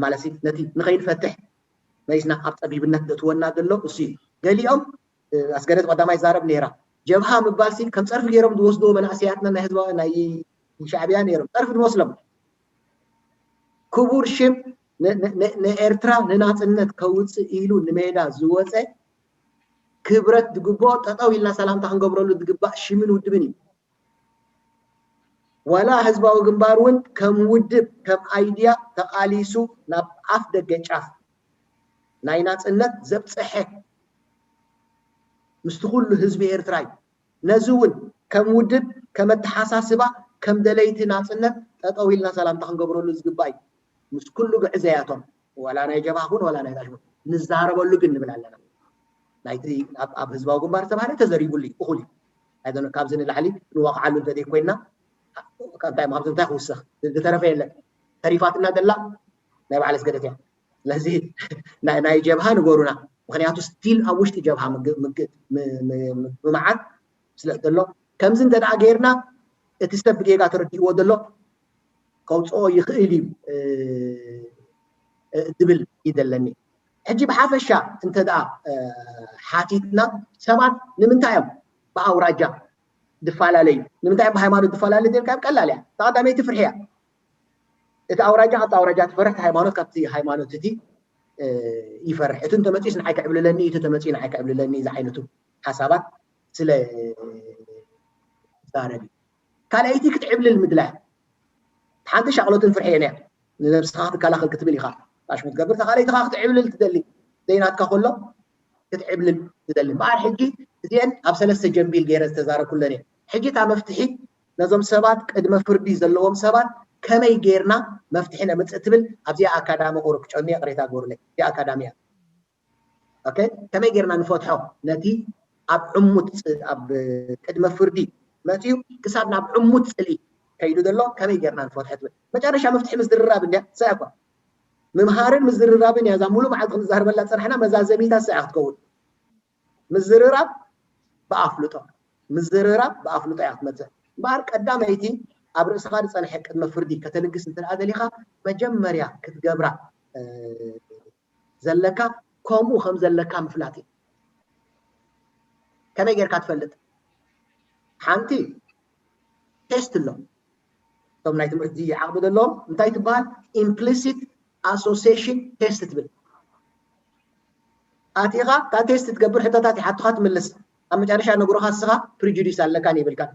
ማለት ነቲ ንኸይንፈትሕ መይስና ኣብ ፀቢብነት ዘእትወና ዘሎ እሱ እዩ። ገሊኦም ኣስገደት ቀዳማይ ዛረብ ነይራ። ጀብሃ ምባል ሲ ከም ፀርፊ ገይሮም ዝወስድዎ መናእሰያትና ናይ ህዝባዊ ናይ ሻዕብያ ነይሮም። ፀርፊ ዝመስሎም ክቡር ሽም ንኤርትራ ንናፅነት ከውፅእ ኢሉ ንሜዳ ዝወፀ ክብረት ዝግብኦ ጠጠው ኢልና ሰላምታ ክንገብረሉ ዝግባእ ሽምን ውድብን እዩ። ዋላ ህዝባዊ ግንባር እውን ከም ውድብ ከም ኣይድያ ተቓሊሱ ናብ ኣፍ ደገ ጫፍ ናይ ናፅነት ዘብፀሐ ምስቲ ኩሉ ህዝቢ ኤርትራ እዩ። ነዚ እውን ከም ውድብ ከም ኣተሓሳስባ ከም ደለይቲ ናፅነት ጠጠው ኢልና ሰላምታ ክንገብረሉ ዝግባእ እዩ። ምስ ኩሉ ግዕዘያቶም ዋላ ናይ ጀብሃ ኩን ዋላ ናይ ታሽሙ ንዛረበሉ ግን ንብል ኣለና። ናይቲ ኣብ ህዝባዊ ግንባር ዝተባህለ ተዘሪቡሉ እዩ፣ እኹል እዩ። ኣይዘነ ካብዚ ንላዕሊ ንዋቕዓሉ እንተዘይኮይና እንታይ ካብዚ እንታይ ክውሰኽ ዝተረፈ የለን። ተሪፋትና ዘላ ናይ በዓል ኣስገደት እያ። ስለዚ ናይ ጀብሃ ንገሩና። ምክንያቱ ስቲል ኣብ ውሽጢ ጀብሃ ምግምዓት ስለ ዘሎ ከምዚ እንተ ደኣ ጌርና እቲ ሰብ ብጌጋ ተረዲእዎ ዘሎ ከውፅኦ ይኽእል እዩ ዝብል እዩ ዘለኒ። ሕጂ ብሓፈሻ እንተ ደኣ ሓቲትና ሰባት ንምንታይ እዮም ብኣውራጃ ዝፈላለዩ? ንምንታይ እዮም ብሃይማኖት ዝፈላለዩ? ደልካ ቀላል እያ። ተቐዳመይቲ ፍርሒ እያ። እቲ ኣውራጃ ካብቲ ኣውራጃ ትፈርሕ፣ ሃይማኖት ካብቲ ሃይማኖት እቲ ይፈርሕ። እቲ እንተመፂኡስ ንዓይ ክዕብልለኒ፣ እቲ ተመፂኡ ንዓይ ክዕብልለኒ ዝዓይነቱ ሓሳባት ስለ ዛረብ እዩ። ካልኣይቲ ክትዕብልል ምድላይ ሓንቲ ሻቕሎትን ፍርሕን እያ። ንነብስኻ ክትከላኸል ክትብል ኢኻ ኣሽሙ ትገብር። ካልኣይቲ ከዓ ክትዕብልል ትደሊ ዘይናትካ ከሎ ክትዕብልል ትደሊ። እምበኣር ሕጂ እዚአን ኣብ ሰለስተ ጀምቢል ገይረ ዝተዛረብኩለን እየ። ሕጂ እታ መፍትሒ ነዞም ሰባት ቅድመ ፍርዲ ዘለዎም ሰባት ከመይ ጌርና መፍትሒ ነምፅእ ትብል ኣብዚኣ ኣካዳሚ ቁሩብ ክጨኑ እየ፣ ቅሬታ ግበሩለይ። እዚኣ ኣካዳሚ እያ። ኦኬ፣ ከመይ ጌርና ንፈትሖ ነቲ ኣብ ዕሙት ኣብ ቅድመ ፍርዲ መፅዩ ክሳብ ናብ ዕሙት ፅልኢ ከይዱ ዘሎ ከመይ ጌርና ንፈትሖ ትብል መጨረሻ መፍትሒ ምዝርራብ እንድያ። እሳ እኳ ምምሃርን ምዝርራብን እያ እዛ ሙሉ መዓልቲ ክንዛረበላ ዝፀናሕና መዛዘሚታ እሳ እያ ክትከውን። ምዝርራብ ብኣፍልጦ ምዝርራብ ብኣፍልጦ እያ ክትመፅእ። እምበኣር ቀዳመይቲ ኣብ ርእስኻ ዝፀንሐ ቅድመ ፍርዲ ከተልግስ እንተ ደኣ ደሊኻ መጀመርያ ክትገብራ ዘለካ ከምኡ ከም ዘለካ ምፍላጥ እዩ። ከመይ ጌርካ ትፈልጥ? ሓንቲ ቴስት ኣሎ። እቶም ናይ ትምህርቲ ዓቕሚ ዘለዎም እንታይ ትበሃል? ኢምፕሊሲት ኣሶሲሽን ቴስት ትብል። ኣቲኻ እታ ቴስት ትገብር ሕቶታት ይሓቱኻ ትምልስ። ኣብ መጨረሻ ነግሮኻ እስኻ ፕሪጁዲስ ኣለካን የብልካን።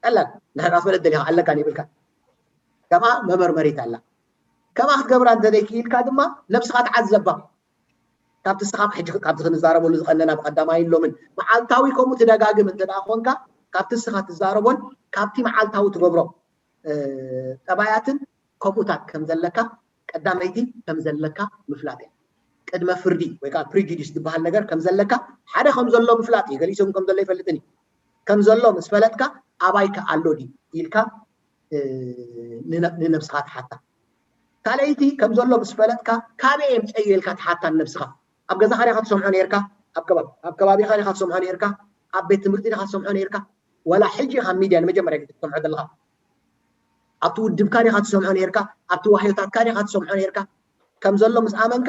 ቀላል ንሕና ትፈልጥ ደሊኻ ኣለካን የብልካን። ከምኣ መመርመሪት ኣላ። ከምኣ ክትገብራ እንተዘይክኢልካ ድማ ነብስኻ ተዓዘባ። ካብቲ እስኻ ሕጂ ካብቲ ክንዛረበሉ ዝቐነና ብቐዳማይን ሎምን መዓልታዊ ከምኡ ትደጋግም እንተ ደኣ ኮንካ ካብቲ እስኻ ትዛረቦን ካብቲ መዓልታዊ ትገብሮ ጠባያትን ከምኡታት ከም ዘለካ ቀዳመይቲ ከም ዘለካ ምፍላጥ እያ። ቅድመ ፍርዲ ወይ ከዓ ፕሪጁዲስ ዝበሃል ነገር ከም ዘለካ ሓደ ከም ዘሎ ምፍላጥ እዩ። ገሊኡ ሰብ ከም ዘሎ ይፈልጥን እዩ። ከም ዘሎ ምስ ፈለጥካ ኣባይ ከ ኣሎ ድዩ ኢልካ ንነብስኻ ትሓታ። ካልኣይቲ ከም ዘሎ ምስ ፈለጥካ ካበይ የምፀዮ ኢልካ ትሓታ ንነብስኻ። ኣብ ገዛኻ ዲኻ ትሰምዖ ነርካ? ኣብ ከባቢኻ ዲኻ ትሰምዖ ነርካ? ኣብ ቤት ትምህርቲ ዲኻ ትሰምዖ ነርካ? ወላ ሕጂ ካብ ሚድያ ንመጀመርያ ግዜ ትሰምዖ ዘለኻ ኣብቲ ውድብካ ዲኻ ትሰምዖ ነርካ? ኣብቲ ዋህዮታትካ ዲኻ ትሰምዖ ነርካ? ከም ዘሎ ምስ ኣመንካ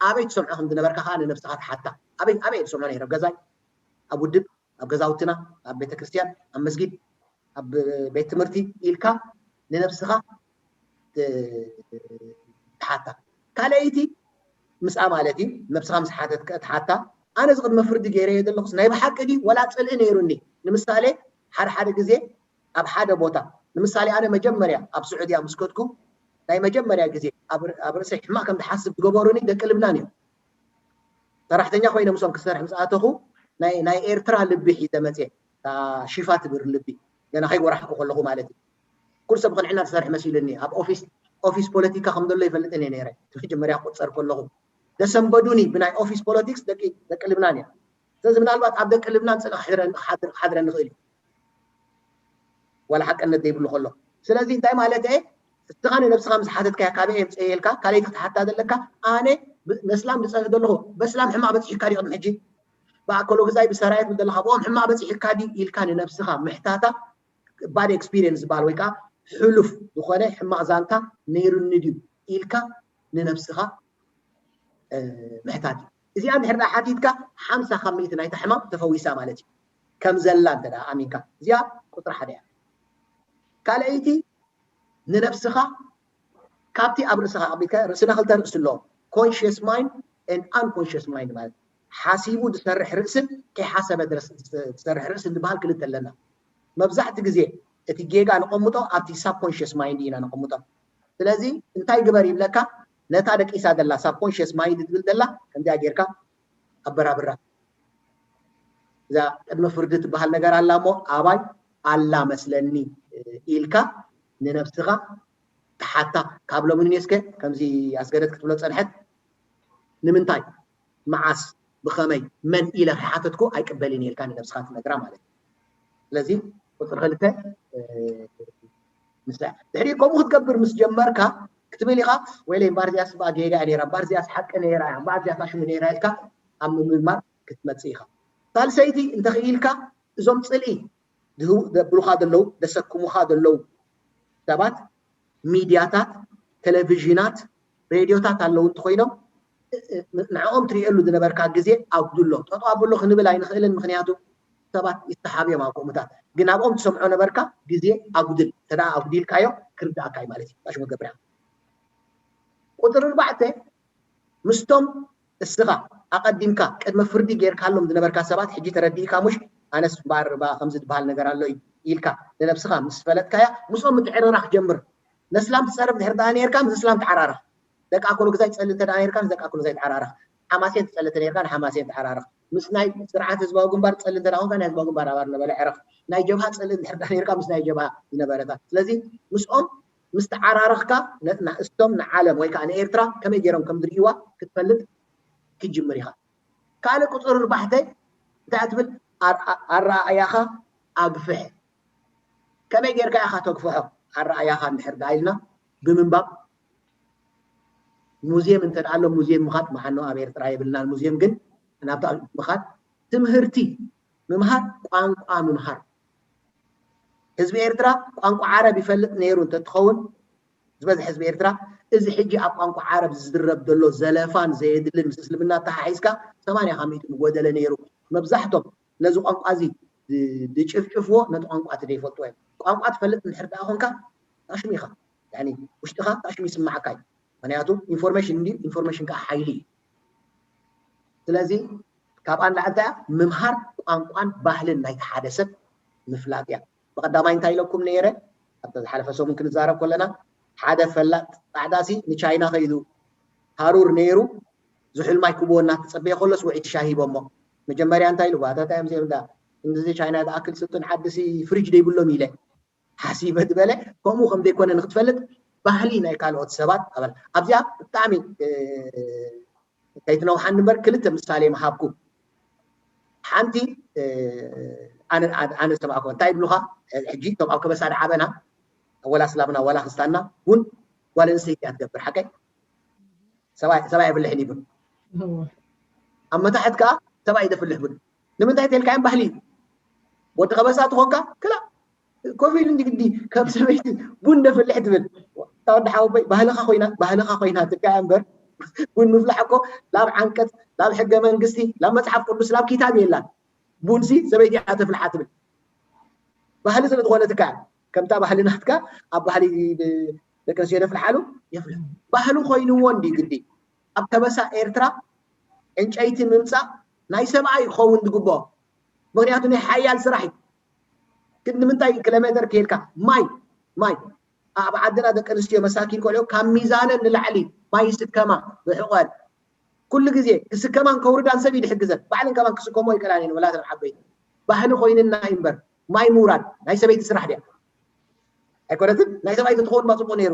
ኣበይ ትሰምዖ ከም ዝነበርካ ከዓ ንነብስኻ ትሓታ። ኣበይ ኣበይ ትሰምዖ ነይረ? ኣብ ገዛይ፣ ኣብ ውድብ፣ ኣብ ገዛውትና፣ ኣብ ቤተክርስትያን፣ ኣብ መስጊድ፣ ኣብ ቤት ትምህርቲ ኢልካ ንነብስኻ ትሓታ። ካልኣይቲ ምስኣ ማለት እዩ ነብስኻ ምስ ሓተትካ ትሓታ ኣነ እዚ ቅድመ ፍርዲ ገይረዮ ዘለኹስ ናይ ብሓቂ ድዩ ወላ ፅልኢ ነይሩኒ? ንምሳሌ ሓደ ሓደ ግዜ ኣብ ሓደ ቦታ ንምሳሌ ኣነ መጀመርያ ኣብ ስዑድያ ምስ ከድኩ ናይ መጀመርያ ግዜ ኣብ ርእሰይ ሕማቕ ከም ዝሓስብ ዝገበሩኒ ደቂ ልብናን እዮም። ሰራሕተኛ ኮይነ ምስኦም ክሰርሕ ምስ ኣተኹ ናይ ኤርትራ ልቢ ሒዘ መፅየ። እታ ሺፋ ትብል ልቢ ገና ከይጎራሕኩ ከለኹ ማለት እዩ። ኩሉ ሰብ ብቕንዕና ዝሰርሕ መሲሉኒ ኣብ ኦፊስ ኦፊስ ፖለቲካ ከም ዘሎ ይፈልጥን እየ ነይረ። መጀመርያ ክቁፀር ከለኹ ደሰንበዱኒ ብናይ ኦፊስ ፖለቲክስ ደቂ ደቂ ልብናን እዮም። ስለዚ ምናልባት ኣብ ደቂ ልብናን ፅልኢ ክሓድረኒ ክሓድረኒ ይኽእል እዩ ዋላ ሓቅነት ዘይብሉ ከሎ። ስለዚ እንታይ ማለት እየ እስኻ ንነብስኻ ምስ ሓተትካያ ካበይ የምፅእ ኢልካ ካልኣይቲ ክትሓታ ዘለካ ኣነ ነስላም ዝፀንሕ ዘለኹ በስላም ሕማቕ በፂሕካ ድዩ ቅድሚ ሕጂ ብኣከሎ ግዛይ ብሰራየት ዘለኻ ብኦም ሕማቕ በፂሕካ ድዩ ኢልካ ንነብስኻ ምሕታታ bad experience ዝበሃል ወይ ከዓ ሕሉፍ ዝኾነ ሕማቕ ዛንታ ነይሩኒ ድዩ ኢልካ ንነብስኻ ምሕታት እዩ። እዚኣ እንድሕር ደኣ ሓቲትካ ሓምሳ ካብ ሚእቲ ናይታ ሕማም ተፈዊሳ ማለት እዩ። ከም ዘላ እንተ ደኣ ኣሚንካ። እዚኣ ቁፅሪ ሓደ እያ። ካልኣይቲ ንነብስኻ ካብቲ ኣብ ርእስኻ ኣቢልካ ርእስና ክልተ ርእሲ ኣለዎ። Conscious mind and unconscious mind ማለት ሓሲቡ ዝሰርሕ ርእስን ከይሓሰበ ዝሰርሕ ርእስን ዝበሃል ክልተ ኣለና። መብዛሕቲ ግዜ እቲ ጌጋ ንቐምጦ ኣብቲ subconscious mind ኢና ንቐምጦ። ስለዚ እንታይ ግበር ይብለካ? ነታ ደቂሳ ዘላ subconscious mind ትብል ዘላ ከምዚኣ ጌርካ ኣበራብራ። እዛ ቅድመ ፍርዲ ትበሃል ነገር ኣላ እሞ ኣባይ ኣላ መስለኒ ኢልካ ንነብስኻ ተሓታ። ካብ ሎሚ ንኔስከ ከምዚ ኣስገደት ክትብሎ ጸንሐት ንምንታይ መዓስ ብኸመይ መን ኢለ ከይሓተትኩ ኣይቅበልን ኢልካ ንነብስኻ ትነግራ ማለት እዩ። ስለዚ ቁፅሪ ክልተ ንሳ ድሕሪ ከምኡ ክትገብር ምስ ጀመርካ ክትብል ኢኻ ወይለ እምበኣር እዚኣስ በኣ ጌጋ እያ ነይራ እምበኣር እዚኣስ ሓቂ ነይራ እያ እምበኣር እዚኣ ታሽሙ ነይራ ኢልካ ኣብ ምምርማር ክትመፅእ ኢኻ። ሳልሰይቲ እንተኽኢልካ እዞም ፅልኢ ዘብሉኻ ዘለዉ ዘሰክሙኻ ዘለዉ ሰባት ሚድያታት፣ ቴሌቪዥናት፣ ሬድዮታት ኣለዉ እንተኮይኖም ንዕኦም ትሪእየሉ ዝነበርካ ግዜ ኣጉድሎ። ጠጠው ኣብሎ ክንብል ኣይንኽእልን፣ ምክንያቱ ሰባት ይሰሓቡ እዮም ኣብ ከምኡታት። ግን ኣብኦም ትሰምዖ ነበርካ ግዜ ኣጉድል። እንተ ደኣ ኣጉዲልካዮ ክርድኣካ እዩ ማለት እዩ። ታሽሙ ገብርያ ቁፅሪ ኣርባዕተ ምስቶም እስኻ ኣቐዲምካ ቅድመ ፍርዲ ጌርካሎም ዝነበርካ ሰባት ሕጂ ተረዲእካ፣ "ሙሽ ኣነስ እምበኣር እባ ከምዚ ዝበሃል ነገር ኣሎ" ኢልካ ንነብስኻ ምስ ፈለጥካያ ምስኦም ምትዕርራኽ ጀምር። ነስላም ትፀርፍ ድሕር ደኣ ነርካ ምስ እስላም ተዓራረኽ። ደቂ ኣኮሎ ግዛይ ትፀሊ እንተ ደኣ ነርካ ምስ ደቂ ኣኮሎ ግዛይ ተዓራረኽ። ሓማሴን ትፀሊ እንተ ነርካ ንሓማሴን ተዓራረኽ። ምስ ናይ ስርዓት ህዝባዊ ግንባር ትፀሊ እንተ ደኣ ኮንካ ናይ ህዝባዊ ግንባር ኣባል ነበለ ዕረኽ። ናይ ጀብሃ ትፀሊ እንድሕር ደኣ ነርካ ምስ ናይ ጀብሃ ዝነበረታት። ስለዚ ምስኦም ምስ ተዓራረኽካ ንእስቶም ንዓለም ወይ ከዓ ንኤርትራ ከመይ ገይሮም ከም ዝርእይዋ ክትፈልጥ ክትጅምር ኢኻ። ካልእ ቁፅሪ ኣርባዕተ እንታይ ትብል? ኣረኣእያኻ ኣግፍሕ። ከመይ ጌርካ ኢኻ ተግፍሖ? ኣረኣእያኻ እንድሕር ደኣ ኢልና ብምንባብ፣ ሙዝየም እንተ ደኣ ኣሎ ሙዝየም ምኻድ፣ መዓኖ ኣብ ኤርትራ የብልናን ሙዝየም፣ ግን ናብታ ምኻድ፣ ትምህርቲ ምምሃር፣ ቋንቋ ምምሃር። ህዝቢ ኤርትራ ቋንቋ ዓረብ ይፈልጥ ነይሩ እንተትኸውን ዝበዝሕ ህዝቢ ኤርትራ እዚ ሕጂ ኣብ ቋንቋ ዓረብ ዝዝረብ ዘሎ ዘለፋን ዘየድልን ምስ እስልምና ኣተሓሒዝካ ሰማንያ ካብ ሚእቲ ምጎደለ ነይሩ። መብዛሕቶም ነዚ ቋንቋ እዚ ዝጭፍጭፍዎ ነቲ ቋንቋ እቲ ዘይፈልጥዎ እዮም። ቋንቋ ትፈልጥ እንድሕር ደኣ ኮንካ ታሽሙ ኢኻ። ያኒ ውሽጥኻ ታሽሙ ይስማዓካ እዩ። ምክንያቱ ኢንፎርሜሽን እንድዩ፣ ኢንፎርሜሽን ከዓ ሓይሊ እዩ። ስለዚ ካብኣ ንላዕሊ እንታይ እያ? ምምሃር ቋንቋን ባህልን ናይቲ ሓደ ሰብ ምፍላጥ እያ። ብቐዳማይ እንታይ ኢለኩም ነይረ? ኣብታ ዝሓለፈ ሰሙን ክንዛረብ ከለና ሓደ ፈላጥ ጻዕዳሲ ንቻይና ከይዱ ሃሩር ነይሩ ዝሑል ማይ ክብዎ እናተጸበየ ከሎስ ውዒቲ ሻሂ ሂቦሞ። መጀመርያ እንታይ ኢሉ? ዋታታ እዮም እዚኦም እንዳ እንደዚ ቻይና ዝኣክል ስልጡን ዓዲ ሲ ፍሪጅ ዘይብሎም ኢለ ሓሲበ ዝበለ ከምኡ ከም ዘይኮነ ንክትፈልጥ ባህሊ ናይ ካልኦት ሰባት ኣበል ኣብዚኣ ብጣዕሚ ከይትነውሓኒ እምበር ክልተ ምሳሌ ምሃብኩ። ሓንቲ ኣነ ዝሰማዕኩ እንታይ ይብሉኻ ሕጂ እቶም ኣብ ከበሳ ዝዓበና ወላ ስላምና ወላ ክስታና ቡን ጓል ኣንስተይቲ እያ ትገብር ሓቀይ ሰብኣይ የፍልሕን ይብል ኣብ መታሕት ከዓ ሰብኣይ ዘፍልሕ ቡን ንምንታይ ተልካዮም ባህሊ እዩ ወዲ ከበሳ ትኾንካ ክላ ኮፍ ኢሉ እንዲ ግዲ ከም ሰበይቲ ቡን ደፍልሕ ትብል እታ ወዲ ሓወቦይ ባህልኻ ኮይና ባህልኻ ኮይና ትካ እምበር ቡን ምፍላሕ እኮ ላብ ዓንቀፅ ላብ ሕገ መንግስቲ ላብ መፅሓፍ ቅዱስ ላብ ኪታብ የላን ቡንሲ ሰበይቲ እያ ተፍልሓ ትብል ባህሊ ስለ ዝኾነ ትካ ከምታ ባህሊ ናትካ ኣብ ባህሊ ደቂ ኣንስትዮ ደፍልሓሉ የፍልሕ ባህሉ ኮይንዎ እንዲ ግዲ ኣብ ከበሳ ኤርትራ ዕንጨይቲ ምምፃእ ናይ ሰብኣይ ክኸውን ዝግብኦ ምክንያቱ ናይ ሓያል ስራሕ እዩ ግን ንምንታይ ኪሎሜተር ከይድካ ማይ ማይ ኣብ ዓድና ደቂ ኣንስትዮ መሳኪን ቆልዑ ካብ ሚዛነን ንላዕሊ ማይ ይስከማ ብሕቆን ኩሉ ግዜ ክስከማን ከውርዳን ሰብ እዩ ዝሕግዘን ባዕለን ከማን ክስከሞ ይቀላን እየን ወላተን ዓበይቲ ባህሊ ኮይንና እዩ እምበር ማይ ምውራድ ናይ ሰበይቲ ስራሕ ድያ ኣይኮነትን ናይ ሰብኣይ ተትኸውን ማ ፅቡቅ ነይሩ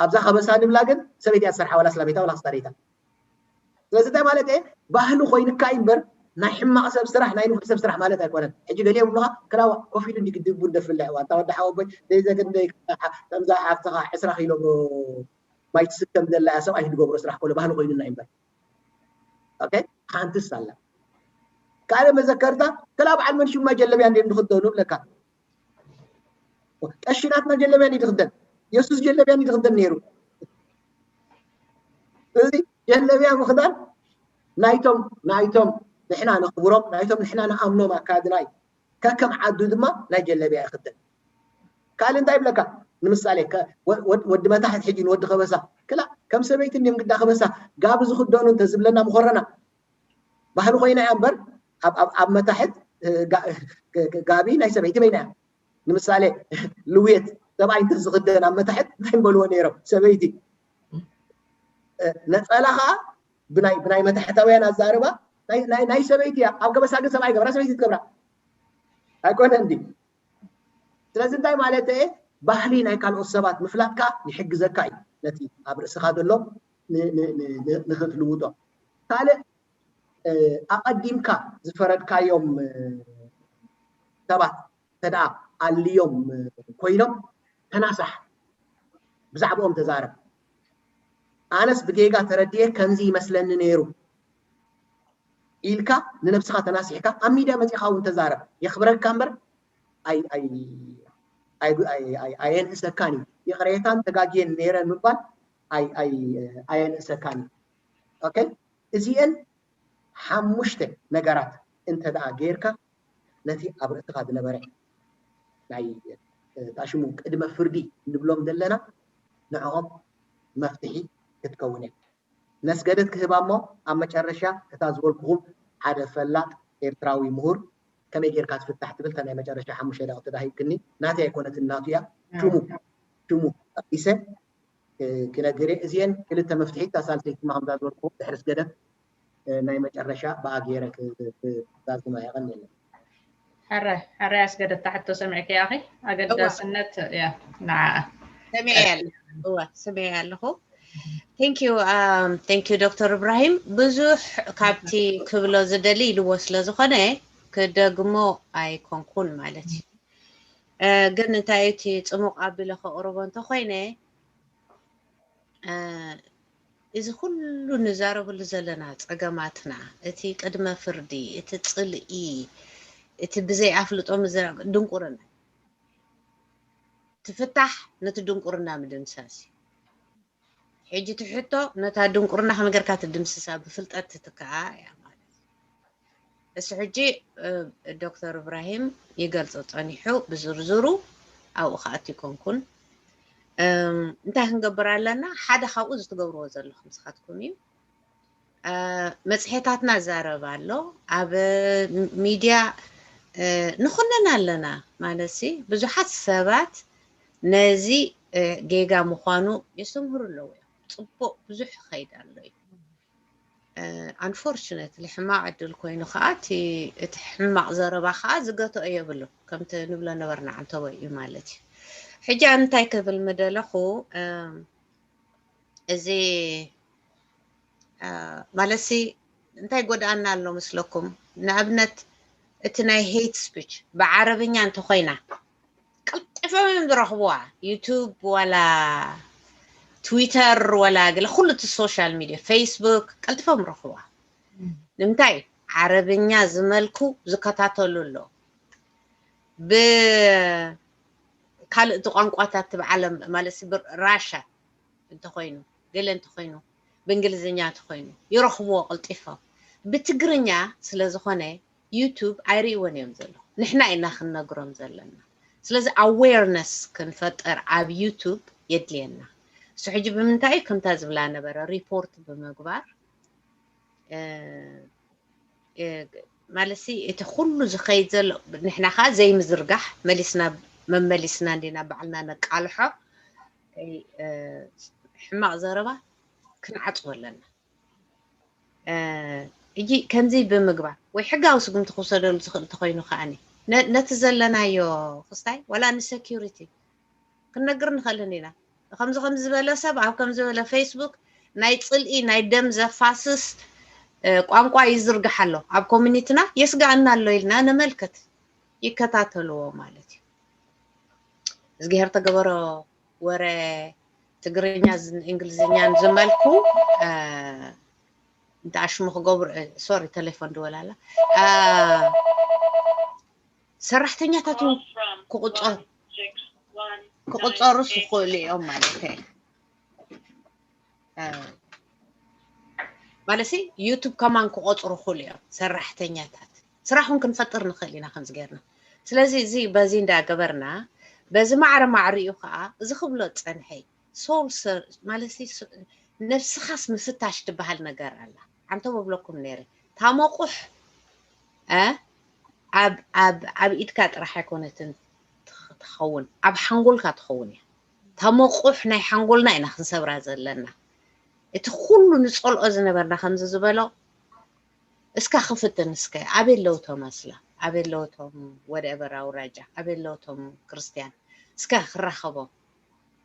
ኣብዛ ከበሳ ንብላ ግን ሰበይቲ እያ ትሰርሓ ዋላ ስላሜታ ዋላ ክስታኔታ ስለዚ እንታይ ማለት እየ ባህሊ ኮይንካ እዩ እምበር ናይ ሕማቕ ሰብ ስራሕ ናይ ንፉዕ ሰብ ስራሕ ማለት ኣይኮነን ሕጂ ገሊኦም ብሉኻ ክላዋ ኮፍ ኢሉ እንዲ ግድቡ እንደፍልሕ እዋ እንታ ወዲ ሓወቦይ ዘይዘግንደይ ከምዛ ሓፍትኻ ዕስራ ኪሎ ማይ ትስከም ዘላ እያ ሰብኣይ ዝገብሮ ስራሕ ኮሎ ባህሊ ኮይኑና እዩ እምበር ሓንትስ ኣላ ካልእ መዘከርታ ክላ በዓል መን ሽማ ጀለብያ እንደ ንክደኑ ብለካ ቀሺ ናትና ጀለብያ ድዩ ዝኽደን? የሱስ ጀለብያ ድዩ ዝኽደን ነይሩ? እዚ ጀለብያ ምኽዳን ናይቶም ናይቶም ንሕና ነኽብሮም፣ ናይቶም ንሕና ንኣምኖም ኣካድና እዩ። ከከም ዓዱ ድማ ናይ ጀለብያ ይኽደን። ካልእ እንታይ ይብለካ? ንምሳሌ ከ-፣ ወ-፣ ወድ-፣ ወዲ መታሕት ሕጂ ንወዲ ከበሳ ክላ ከም ሰበይቲ እንዲም ግዳ ከበሳ ጋቢ ዝኽደኑ እንተዝብለና ምኾረና። ባህሊ ኮይና እያ እምበር ኣብ፣ ኣብ፣ ኣብ መታሕት፣ እ፣ ጋ-፣ እ፣ ጋ-፣ ጋቢ ናይ ሰበይቲ በይና እያ። ንምሳሌ ልውየት ሰብኣይ እንተዝኽደን ኣብ መታሕት እንታይ ምበልዎ ነይሮም? ሰበይቲ። እ፣ ነጸላ ኸዓ ብናይ፣ ብናይ መታሕታውያን ኣዛርባ ናይ፣ ናይ፣ ናይ ሰበይቲ እያ። ኣብ ከበሳ ግን ሰብኣይ ገብራ፣ ሰበይቲ ትገብራ ኣይኮነ እንዲ። ስለዚ እንታይ ማለት እየ? ባህሊ ናይ ካልኦት ሰባት ምፍላጥካ ይሕግዘካ እዩ ነቲ ኣብ ርእስኻ ዘሎ ን-፣ ን-፣ ን-፣ ን-፣ ንኽትልውጦ። ካልእ፣ እ፣ ኣቐዲምካ ዝፈረድካዮም፣ እ፣ ሰባት እንተ ደኣ ኣልዮም፣ እ፣ ኮይኖም ተናሳሕ፣ ብዛዕባኦም ተዛረብ። ኣነስ ብጌጋ ተረዲኤ ከምዚ ይመስለኒ ነይሩ ኢልካ ንነብስኻ ተናሲሕካ ኣብ ሚድያ መጺኻ እውን ተዛረብ። የኽብረካ እምበር ኣይ-፣ ኣይ-፣ ኣይ-፣ ኣይ-፣ ኣይ-፣ ኣየንእሰካን እዩ። ይቕሬታን ተጋግየን ነይረ ምባል ኣይ-፣ ኣይ-፣ ኣየንእሰካን እዩ። ኦኬ? እዚኤን ሓሙሽተ ነገራት እንተ ደኣ ጌርካ ነቲ ኣብ ርእስኻ ዝነበረ ናይ፣ እ፣ ታሽሙ ቅድመ ፍርዲ ንብሎም ዘለና ንዕኦም መፍትሒ ክትከውን እያ። ነስገደት ክህባ እሞ ኣብ መጨረሻ እታ ዝበልኩኹም ሓደ ፈላጥ ኤርትራዊ ምሁር ከመይ ጌርካ ትፍታሕ ትብል እታ ናይ መጨረሻ ሓሙሽተ ደቂቕ ተዳሂብክኒ። ናተይ ኣይኮነትን፣ ናቱ እያ። ሽሙ፣ ሽሙ ጠቒሰ፣ እ፣ ክነግር እየ። እዚኤን ክልተ መፍትሒ፣ እታ ሳልሰይቲ ድማ ከምዛ ዝበልኩኹም ድሕሪ ስገደት፣ እ፣ ናይ መጨረሻ ብኣ ገይረ ክ-፣ ክ-፣ ክዛዝማ። የቐንየለይ። ሕረ፣ ሕረ ኣስገደት፣ እታ ሕቶ ሰሚዕክያ ኢኺ? ኣገዳስነት እያ ንዓኣ። ሰሚዐ ኣለኹ። እወ፣ ሰሚዐ ኣለኹ። Thank you፣ um, thank you ዶክተር እብራሂም። ብዙሕ ካብቲ ክብሎ ዝደሊ ኢልዎ ስለ ዝኾነ ክደግሞ ኣይኮንኩን ማለት እዩ። እ፣ ግን እንታይ እቲ ጽሙቕ ኣቢለ ከቕርቦ እንተኾይነ፣ እ፣ እዚ ኩሉ ንዛረበሉ ዘለና ጸገማትና፣ እቲ ቅድመ ፍርዲ፣ እቲ ጽልኢ፣ እቲ ብዘይ ኣፍልጦ ምዝራብ፣ ድንቁርና። እቲ ፍታሕ ነቲ ድንቁርና ምድምሳስ እዩ። ሕጂ እቲ ሕቶ ነታ ድንቁርና ከመይ ጌርካ ትድምስሳ፣ ብፍልጠት ትትክኣ እያ ማለት እዩ። እሱ ሕጂ፣ እ፣ ዶክተር እብራሂም ይገልጾ ጸኒሑ ብዝርዝሩ ኣብኡ ክኣቱ ይኮንኩን። እም፣ እንታይ ክንገብር ኣለና? ሓደ ካብኡ እዚ ትገብርዎ ዘለኹም ንስኻትኩም እዩ። እ፣ መጽሔታትና ይዛረብ ኣሎ። ኣብ ሚድያ፣ እ፣ ንኹንን ኣለና። ማለትሲ ብዙሓት ሰባት ነዚ፣ እ፣ ጌጋ ምዃኑ የስተምህሩ ኣለዉ እዮም። ጽቡቕ ብዙሕ ይኸይድ ኣሎ እዩ። እ፣ ኣንፎርቹነትሊ ሕማቕ ዕድል ኮይኑ ኸዓ እቲ፣ እቲ ሕማቕ ዘረባ ኸዓ ዝገትኦ የብሉን። ከምቲ ንብሎ ነበርና ዓንተቦ እዩ ማለት እዩ። ሕጂ ኣነ እንታይ ክብል ምደለኹ፣ እም፣ እዚ፣ እ፣ ማለትሲ እንታይ ጎድኣና ኣሎ መስለኩም? ንኣብነት እቲ ናይ ሄት ስፒች ብዓረብኛ እንተኾይና ቀልጢፎም እዮም ዝረኽብዋ። ዩቱብ ዋላ ትዊተር ዋላ ገለ ኩሉ እቲ ሶሻል ሚድያ፣ ፌስቡክ ቀልጢፎም ረኽብዋ። ንምንታይ? ዓረብኛ ዝመልኩ ዝከታተሉ ኣሎ። ብካልእ እቲ ቋንቋታት እቲ ብዓለም ማለት ራሻ እንተኾይኑ፣ ገለ እንተኾይኑ፣ ብእንግሊዝኛ እንተኾይኑ ይረኽብዎ ቀልጢፎም። ብትግርኛ ስለ ዝኾነ ዩቱብ ኣይርእይዎን እዮም ዘለዉ። ንሕና ኢና ክንነግሮም ዘለና። ስለዚ ኣዌርነስ ክንፈጥር ኣብ ዩቱብ የድልየና። እሱ ሕጂ ብምንታይ እዩ ከምታ ዝብላ ነበረ፣ ሪፖርት ብምግባር፣ እ፣ እ፣ ማለትሲ እቲ ኩሉ ዝኸይድ ዘሎ ንሕና ከዓ ዘይምዝርጋሕ መሊስና መመሊስና እንዲና ባዕልና ነቃልሖ። እ፣ ሕማቕ ዘረባ ክንዓጽዎ ኣለና። እ፣ ሕጂ ከምዚ ብምግባር ወይ ሕጋዊ ስጉምቲ ክውሰደሉ ዝኽእል እንተኾይኑ ከዓኒ ነ-፣ ነቲ ዘለናዮ ክስታይ ዋላ ንሰኪሪቲ ክንነግር ንኽእልን ኢና። ከምዚ ከምዚ ዝበለ ሰብ ኣብ ከምዚ ዝበለ ፌስቡክ ናይ ጽልኢ ናይ ደም ዘፋስስ፣ እ፣ ቋንቋ ይዝርግሕ ኣሎ ኣብ ኮሚኒቲና የስግኣና ኣሎ ኢልና ነመልክት። ይከታተልዎ ማለት እዩ። እዝግሄር ተገበሮ ወረ ትግርኛ ዝ-፣ እንግሊዝኛን ዝመልኩ፣ እ፣ እንተ ኣሽሙ ክገብሩ፣ እ፣ ሶሪ፣ ቴሌፎን ድወላላ። እ፣ ሰራሕተኛታት እውን ክቑጸሩ። ክቁጸሩስ ይኽእሉ እዮም ማለት እዩ። ማለት ዩቱብ ከማን ክቆፅሩ ክእሉ እዮም ሰራሕተኛታት። ስራሕ እውን ክንፈጥር ንኽእል ኢና ከምዚ ገይርና። ስለዚ እዚ በዚ እንዳገበርና በዚ ማዕረ ማዕሪኡ ከዓ እዚ ክብሎ ፀንሐ ሶል ማለት ነብስኻስ ምፍታሽ ትበሃል ነገር ኣላ። ኣንተ በብለኩም ነይረ ታመቁሕ ኣብ ኢድካ ጥራሕ ኣይኮነትን ትኸውን፣ ኣብ ሓንጎልካ ትኸውን እያ። ታመቁሕ ናይ ሓንጎልና ኢና ክንሰብራ ዘለና። እቲ ኩሉ ንፀልኦ ዝነበርና ከምዚ ዝበሎ እስካ ክፍትን እስከ ኣበይ ኣለውቶም ኣስላ ኣበይ ኣለውቶም ወደበር ኣውራጃ ኣበይ ኣለውቶም ክርስትያን እስከ ክራኸቦም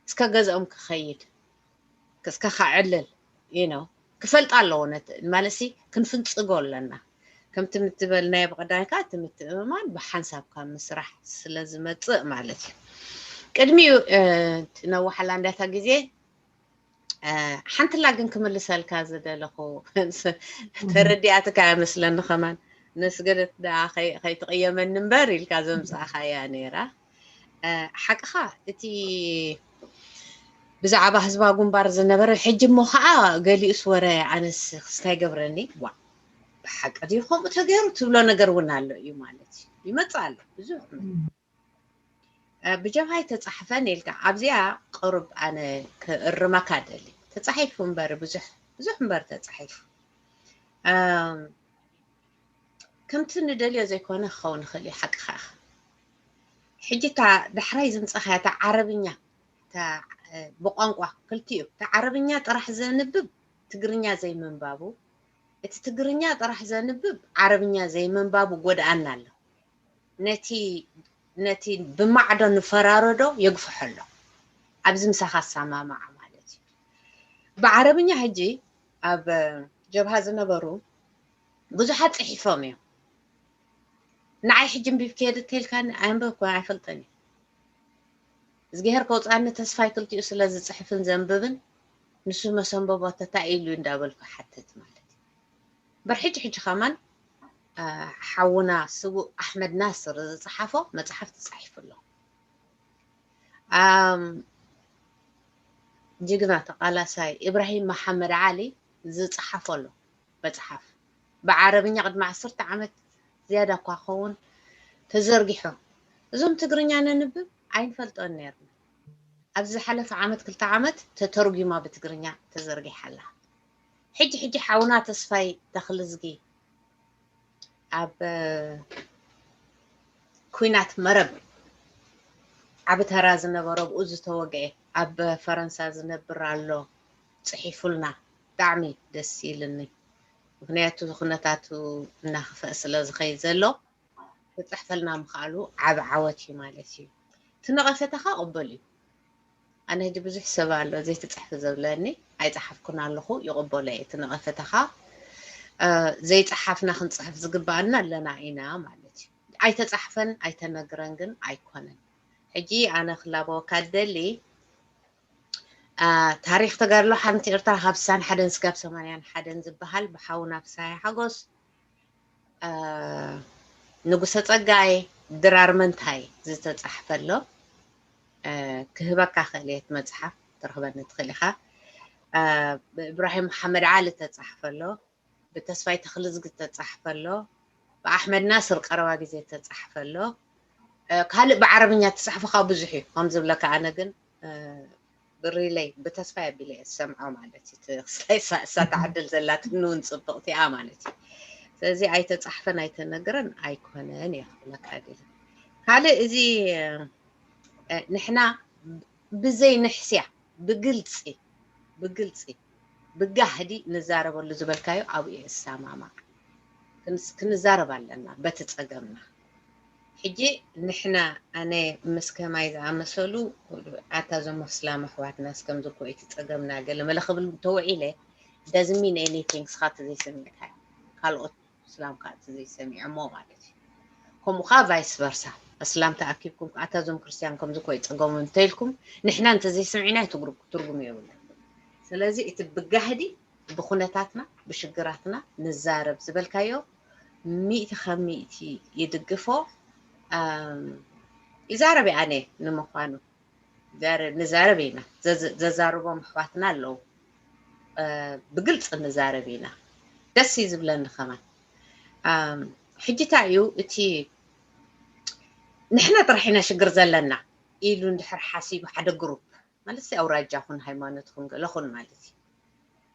እስከ ገዝኦም ክኸይድ እስከ ከዕልል you know ክፈልጣ ኣለዎ። ማለትሲ ክንፍንፅጎ ኣለና። ከምቲ ምትበልናዮ ብቐዳይካ እቲ ምትእምማን ብሓንሳብ ካብ ምስራሕ ስለ ዝመፅእ ማለት እዩ። ቅድሚኡ ነዋሓላ እንዳታ ግዜ ሓንትላ ግን ክምልሰልካ ዝደለኹ ተረዲኣትካ መስለኒ። ከማን ነስገደት ደኣ ከይትቕየመኒ እምበር ኢልካ ዘምፃእኻያ ነይራ። ሓቅኻ እቲ ብዛዕባ ህዝባዊ ግንባር ዝነበረ ሕጂ እሞ ከዓ ገሊኡስ ወረ ኣነስ ክስታይ ገብረኒ ዋ ብሓቂ ድዩ ከምኡ ተገይሩ ትብሎ ነገር እውን ኣሎ እዩ ማለት እዩ። ይመፅእ ኣሎ ብዙሕ ብጀብሃ ኣይተፃሕፈን ኢልካ ኣብዚኣ ቅሩብ ኣነ ክእርመካ ደሊ ተፃሒፉ እምበር ብዙሕ ብዙሕ እምበር ተፃሒፉ ከምቲ ንደልዮ ዘይኮነ ክኸውን ይኽእል እዩ። ሓቂ ከዓ ሕጂ እታ ዳሕራይ ዝምፀኻያ እታ ዓረብኛ ብቋንቋ ክልቲኡ እታ ዓረብኛ ጥራሕ ዘንብብ ትግርኛ ዘይምንባቡ እቲ ትግርኛ ጥራሕ ዘንብብ ዓረብኛ ዘይምንባቡ ጎድኣና ኣሎ። ነቲ ነቲ ብማዕዶ ንፈራረዶ የግፍሖ ኣሎ። ኣብዚ ምሳኻ ኣሰማማዓ ማለት እዩ። ብዓረብኛ ሕጂ ኣብ ጀብሃ ዝነበሩ ብዙሓት ፅሒፎም እዮም። ንዓይ ሕጂ እምቢብ ከየደ ተልካኒ ኣንበብኩ ኣይፈልጠን እዩ። እዝግሄር ከውፅኣኒ ተስፋይ ክልቲኡ ስለ ዝፅሕፍን ዘንብብን ንሱ መሰንበቦ ተታይ ኢሉ እንዳበልኩ ሓትት ማለት እዩ። በር ሕጂ ሕጂ ከማን ሓውና ስዉእ ኣሕመድ ናስር ዝፅሓፎ መፅሓፍ ተፃሒፉ ኣሎ። ጅግና ተቓላሳይ ኢብራሂም መሓመድ ዓሊ ዝፅሓፎ ኣሎ መፅሓፍ ብዓረብኛ ቅድሚ ዓሰርተ ዓመት ዝያዳ እኳ ክኸውን ተዘርጊሑ። እዞም ትግርኛ ነንብብ ኣይንፈልጦን ነርና። ኣብዚ ዝሓለፈ ዓመት ክልተ ዓመት ተተርጒማ ብትግርኛ ተዘርጊሓ ኣላ። ሕጂ ሕጂ ሓውና ተስፋይ ተኽልዝጊ ኣብ ኩናት መረብ ዓቢ ተራ ዝነበሮ ብኡ ዝተወግአ ኣብ ፈረንሳ ዝነብር ኣሎ ጽሒፉልና። ብጣዕሚ ደስ ኢልኒ። ምኽንያቱ ኩነታቱ እናኽፍአ ስለ ዝኸይድ ዘሎ ክጽሕፈልና ምኽኣሉ ዓቢ ዓወት እዩ ማለት እዩ። እቲ ነቐፈታኻ ቅበል እዩ። ኣነ ሕጂ ብዙሕ ሰብ ኣሎ ዘይትጽሕፊ ዘብለኒ ኣይጸሓፍኩን ኣለኹ ይቕበሎ እየ እቲ ነቐፈታኻ ዘይጸሓፍና ክንጽሕፍ ዝግባኣና ኣለና ኢና ማለት እዩ። ኣይተጻሕፈን ኣይተነግረን ግን ኣይኮነን። ሕጂ ኣነ ክላበወካ ደሊ ታሪክ ተጋድሎ ሓንቲ ኤርትራ ካብ ስሳን ሓደን ስጋብ ሰማንያን ሓደን ዝበሃል ብሓውና ፍስሃየ ሓጎስ ንጉሰ ጸጋይ ድራር መንታይ ዝተጻሕፈ ኣሎ። ክህበካ ክእል እየ እቲ መጽሓፍ ትረኽበኒ ትኽእል ኢኻ። ብእብራሂም መሓመድ ዓሊ ተጻሕፈ ኣሎ። ብተስፋይ ተኽልዝጊ ተጻሕፈ ኣሎ። ብኣሕመድ ናስር ቀረባ ግዜ ተጻሕፈ ኣሎ። ካልእ ብዓረብኛ ተጻሕፈ ካብ ብዙሕ እዩ ከም ዝብለካ ኣነ ግን ብሪለይ ብተስፋ ኣቢለ እየ ዝሰምዖ ማለት እዩ። ክስታይ ሳእሳ ተዓድል ዘላትኒ እውን ፅብቕቲ እያ ማለት እዩ። ስለዚ ኣይተፃሕፈን ኣይተነግረን ኣይኮነን እየ ክብለካ ድለ። ካልእ እዚ ንሕና ብዘይ ንሕስያ ብግልፂ ብግልፂ ብጋህዲ ንዛረበሉ ዝበልካዮ ኣብኡ እየ እሰማማዕ። ክንዛረብ ኣለና በቲ ፀገምና። ሕጂ ንሕና ኣነ ምስ ከማይ ዝኣመሰሉ ኣታ ዞም ኣስላም ኣሕዋትና እስከምዚ እኮ እቲ ፀገምና ገለ መለ ክብል ተወዒለ doesn't mean anything ስኻ እቲ ዘይሰሚዕካ ካልኦት እስላም ከዓ እቲ ዘይሰሚዖሞ ማለት እዩ። ከምኡ ከዓ vice versa እስላም ተኣኪብኩም ከዓ ኣታ ዞም ክርስትያን ከምዚ እኮ ይፀገሙ እንተኢልኩም ንሕና እንተዘይሰሚዕና ትርጉም የብሉ። ስለዚ እቲ ብጋህዲ ብኩነታትና ብሽግራትና ንዛረብ ዝበልካዮ ሚእቲ ካብ ሚእቲ ይድግፎ። ይዛረብ ኣነ ንምኳኑ ንዛረብ ኢና። ዘዛርቦም ኣሕዋትና ኣለዉ። ብግልፂ ንዛረብ ኢና። ደስ እዩ ዝብለኒ ከማን። ሕጂ እንታይ እዩ እቲ ንሕና ጥራሕ ኢና ሽግር ዘለና ኢሉ እንድሕር ሓሲቡ ሓደ ግሩፕ ማለት ኣውራጃ ኹን ሃይማኖት ኹን ገለ ኹን ማለት እዩ።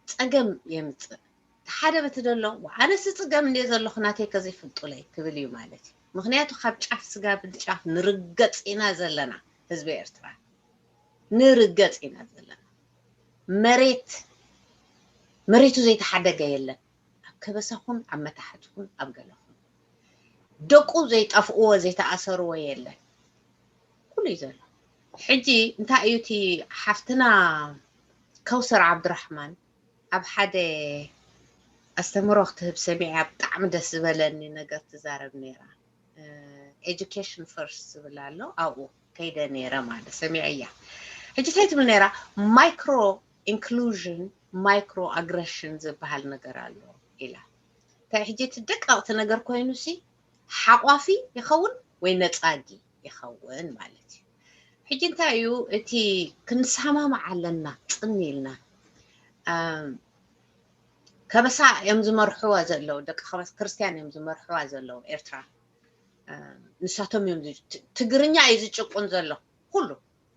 ፀገም የምፅእ። ሓደ በቲ ደሎ ኣነስ ፅገም እንደ ዘለኹ ናተይ ከዘይፍልጡለይ ክብል እዩ ማለት እዩ። ምክንያቱ ካብ ጫፍ ስጋብ ጫፍ ንርገፅ ኢና ዘለና ህዝቢ ኤርትራ ንርገፅ ኢና ዘለና። መሬት መሬቱ ዘይተሓደገ የለን። ኣብ ከበሳኹን ኣብ መታሕትኹን ኣብ ገለኹን ደቁ ዘይጠፍእዎ ዘይተኣሰርዎ የለን። ኩሉ እዩ ዘሎ። ሕጂ እንታይ እዩ እቲ ሓፍትና ከውሰር ዓብዱራሕማን ኣብ ሓደ ኣስተምህሮ ክትህብ ሰሚዐ ብጣዕሚ ደስ ዝበለኒ ነገር ትዛረብ ነይራ። Education first ዝብል ኣሎ ኣብኡ ከይደ ነይረ ማለት ሰሚዐያ። ሕጂ እንታይ ትብል ነይራ? Micro inclusion, micro aggression ዝበሃል ነገር ኣሎ ኢላ። እንታይ ሕጂ እቲ ደቀቕቲ ነገር ኮይኑ ሲ ሓቋፊ ይኸውን ወይ ነፃጊ ይኸውን ማለት እዩ። ሕጂ እንታይ እዩ እቲ ክንሰማማዕ ኣለና ፅን ኢልና ከበሳ እዮም ዝመርሕዋ ዘለዉ ደቂ ከበሳ ክርስትያን እዮም ዝመርሕዋ ዘለዉ ኤርትራ። ንሳቶም እዮም ትግርኛ እዩ ዝጭቁን ዘሎ ኩሉ።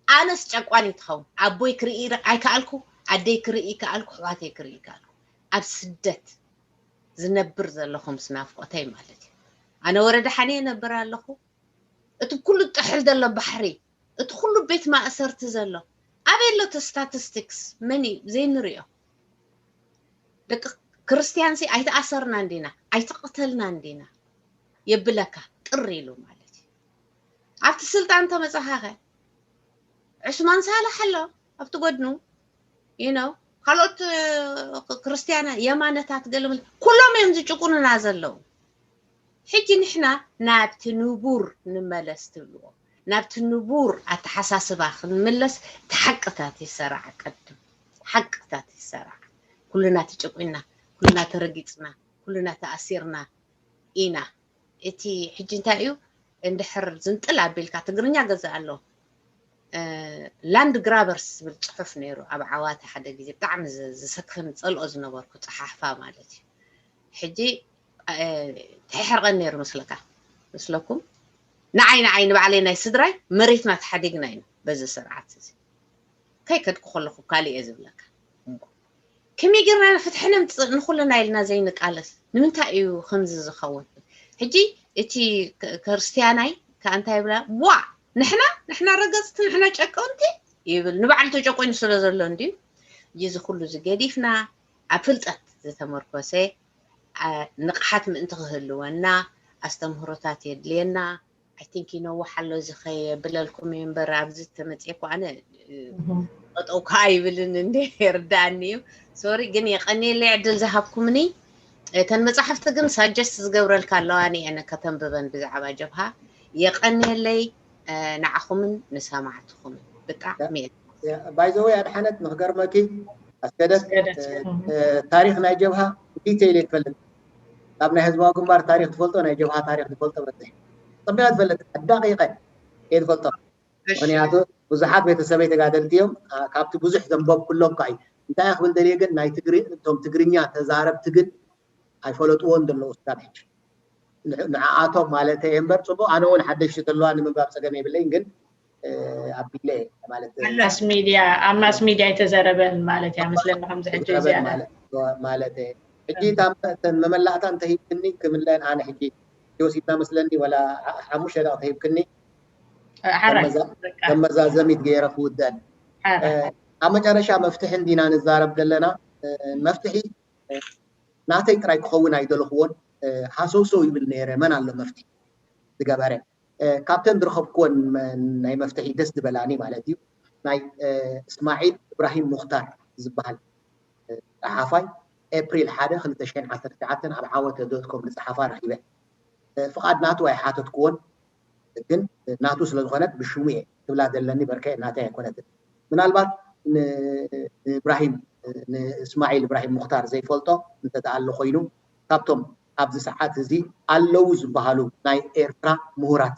ኣነስ ጨቋን ይትኸውን ኣቦይ ክርኢ ኣይከኣልኩ ኣደይ ክርኢ ከኣልኩ ኣሕዋተይ ክርኢ ከኣልኩ ኣብ ስደት ዝነብር ዘለኹም ስናፍቆተይ ማለት እዩ። ኣነ ወረዳ ሓኔ ነብር ኣለኹ። እቲ ኩሉ ጥሕል ዘሎ ባሕሪ እቲ ኩሉ ቤት ማእሰርቲ ዘሎ ኣበይ ኣሎ እቲ ስታቲስቲክስ መን እዩ ዘይንሪኦ? ደቂ ክርስትያን ሲ ኣይተኣሰርና እንዲና ኣይተቐተልና እንዲና የብለካ ጥር ኢሉ ማለት እዩ። ኣብቲ ስልጣን ተመፀኻኸ ዕስማን ሳልሕ ኣሎ ኣብቲ ጎድኑ you know ካልኦት ክርስትያን የማነታት ገለ ኩሎም እዮም ዝጭቁኑና ዘለዉ። ሕጂ ንሕና ናብቲ ንቡር ንመለስ ትብልዎ ናብቲ ንቡር ኣተሓሳስባ ክንምለስ እቲ ሓቅታት ይሰራዕ ቀድም ሓቅታት ይሰራዕ። ኩልና ተጨቁና ኩልና ተረጊፅና ኩልና ተኣሲርና ኢና። እቲ ሕጂ እንታይ እዩ እንድሕር ዝንጥል ኣቢልካ ትግርኛ ገዛ ኣሎ ላንድ ግራበርስ ዝብል ፅሑፍ ነይሩ ኣብ ዓዋተ ሓደ ግዜ ብጣዕሚ ዝሰክፍን ፀልኦ ዝነበርኩ ፀሓሕፋ ማለት እዩ። ሕጂ ተሕርቐን ነይሩ መስለካ መስለኩም ንዓይ ንዓይ ንባዕለይ ናይ ስድራይ መሬትና ተሓዲግና ኢና በዚ ስርዓት እዚ ከይከድኩ ከለኹ ካልእ እየ ዝብለካ። ከመይ ጌርና ኢና ፍትሒ ነምፅእ ንኩልና ኢልና ዘይንቃለስ ንምንታይ እዩ ከምዚ ዝኸውን? ሕጂ እቲ ክርስትያናይ ከዓ እንታይ ይብላ ዋ ንሕና ንሕና ረገፅቲ ንሕና ጨቀውንቲ ይብል ንባዕሉ ተጨቆይኑ ስለ ዘሎ እንድዩ። እዚ ኩሉ ዝገዲፍና ኣብ ፍልጠት ዝተመርኮሰ ንቕሓት ምእንቲ ክህልወና ኣስተምህሮታት የድልየና። I think ይነውሕ ኣሎ እዚ ከየብለልኩም እዩ እምበር ኣብዚ ተመፅኤ እኮ ኣነ ጠጠው ከዓ ይብልን እንደ ይርዳእኒ እዩ። ሶሪ ግን የቀንየለይ ዕድል ዝሃብኩምኒ። እተን መፅሓፍቲ ግን ሳጀስት ዝገብረልካ ኣለዋ ንየነ ከተንብበን ብዛዕባ ጀብሃ የቀንየለይ ንዓኹምን ንሰማዕትኹምን ብጣዕሚ እየ ባይዘወይ ኣድሓነት ንክገርመኪ ኣስገደት ታሪክ ናይ ጀብሃ ዲቴይል እየ ትፈልጥ ካብ ናይ ህዝባዊ ግንባር ታሪክ ትፈልጦ ናይ ጀብሃ ታሪክ ትፈልጦ በዝሕ ፅቢቐ ትፈልጥ ኣዳቂቀ እየ ትፈልጦ ምክንያቱ ብዙሓት ቤተሰበይ ተጋደልቲ እዮም ካብቲ ብዙሕ ዘንበብኩሎም ከዓ እዩ እንታይ ክብል ደልየ ግን ናይ ትግሪ እቶም ትግርኛ ተዛረብቲ ግን ኣይፈለጥዎን ዘለዉ ስጋብ ሕጂ ንዓኣቶም ማለት እየ እምበር ፅቡቅ ኣነ እውን ሓደሽቲ ተለዋ ንምንባብ ፀገም የብለይን ግን ኣቢለ ማለት ኣብ ማስ ሚድያ ኣብ ማስ ሚድያ ኣይተዘረበን ማለት እያ መስለኒ ከምዚ ሕጂ እዚኣ ማለት ሕጂ እተን መመላእታ እንተሂብክኒ ክምለን ኣነ ሕጂ ወሲድና መስለኒ ወላ ሓሙሽተ ደቂ ተሂብክኒ ከም መዛዘሚት ገይረ ክውደን ኣብ መጨረሻ መፍትሒ እንዲና ንዛረብ ዘለና መፍትሒ ናተይ ጥራይ ክኸውን ኣይደለኽዎን ሃሰውሰው ይብል ነይረ መን ኣሎ መፍትሒ ዝገበረ ካብተን ዝረኸብክወን ናይ መፍትሒ ደስ ዝበላኒ ማለት እዩ ናይ እስማዒል እብራሂም ሙክታር ዝበሃል ፀሓፋይ ኤፕሪል ሓደ ክልተ ሽሕን ዓሰርተ ትሽዓተን ኣብ ዓወተ ዶት ኮም ዝፀሓፋ ረኺበ ፍቓድ ናቱ ኣይሓተትክዎን ግን ናቱ ስለዝኾነት ብሽሙ እየ ክብላ ዘለኒ በርከ ናተይ ኣይኮነትን ምናልባት ንእብራሂም ንእስማዒል እብራሂም ሙክታር ዘይፈልጦ እንተተኣሎ ኮይኑ ካብቶም ኣብዚ ሰዓት እዚ ኣለዉ ዝበሃሉ ናይ ኤርትራ ምሁራት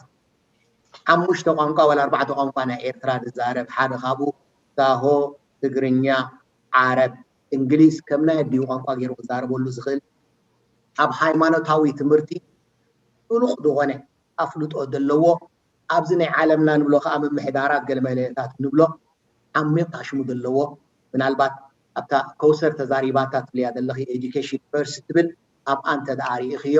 ሓሙሽተ ቋንቋ ዋላ ኣርባዕተ ቋንቋ ናይ ኤርትራ ዝዛረብ ሓደ ካብኡ ሳሆ፣ ትግርኛ፣ ዓረብ፣ እንግሊዝ ከም ናይ ኣዲኡ ቋንቋ ገይሩ ክዛረበሉ ዝኽእል ኣብ ሃይማኖታዊ ትምህርቲ ጥሉቕ ዝኾነ ኣፍልጦ ዘለዎ ኣብዚ ናይ ዓለምና ንብሎ ከዓ ምምሕዳራት ገለ መለታት ንብሎ ዓሚቕ ታሽሙ ዘለዎ ምናልባት ኣብታ ከውሰር ተዛሪባታ ትብልያ ዘለኺ education first ትብል ኣብኣ እንተ ደኣ ርኢኽዮ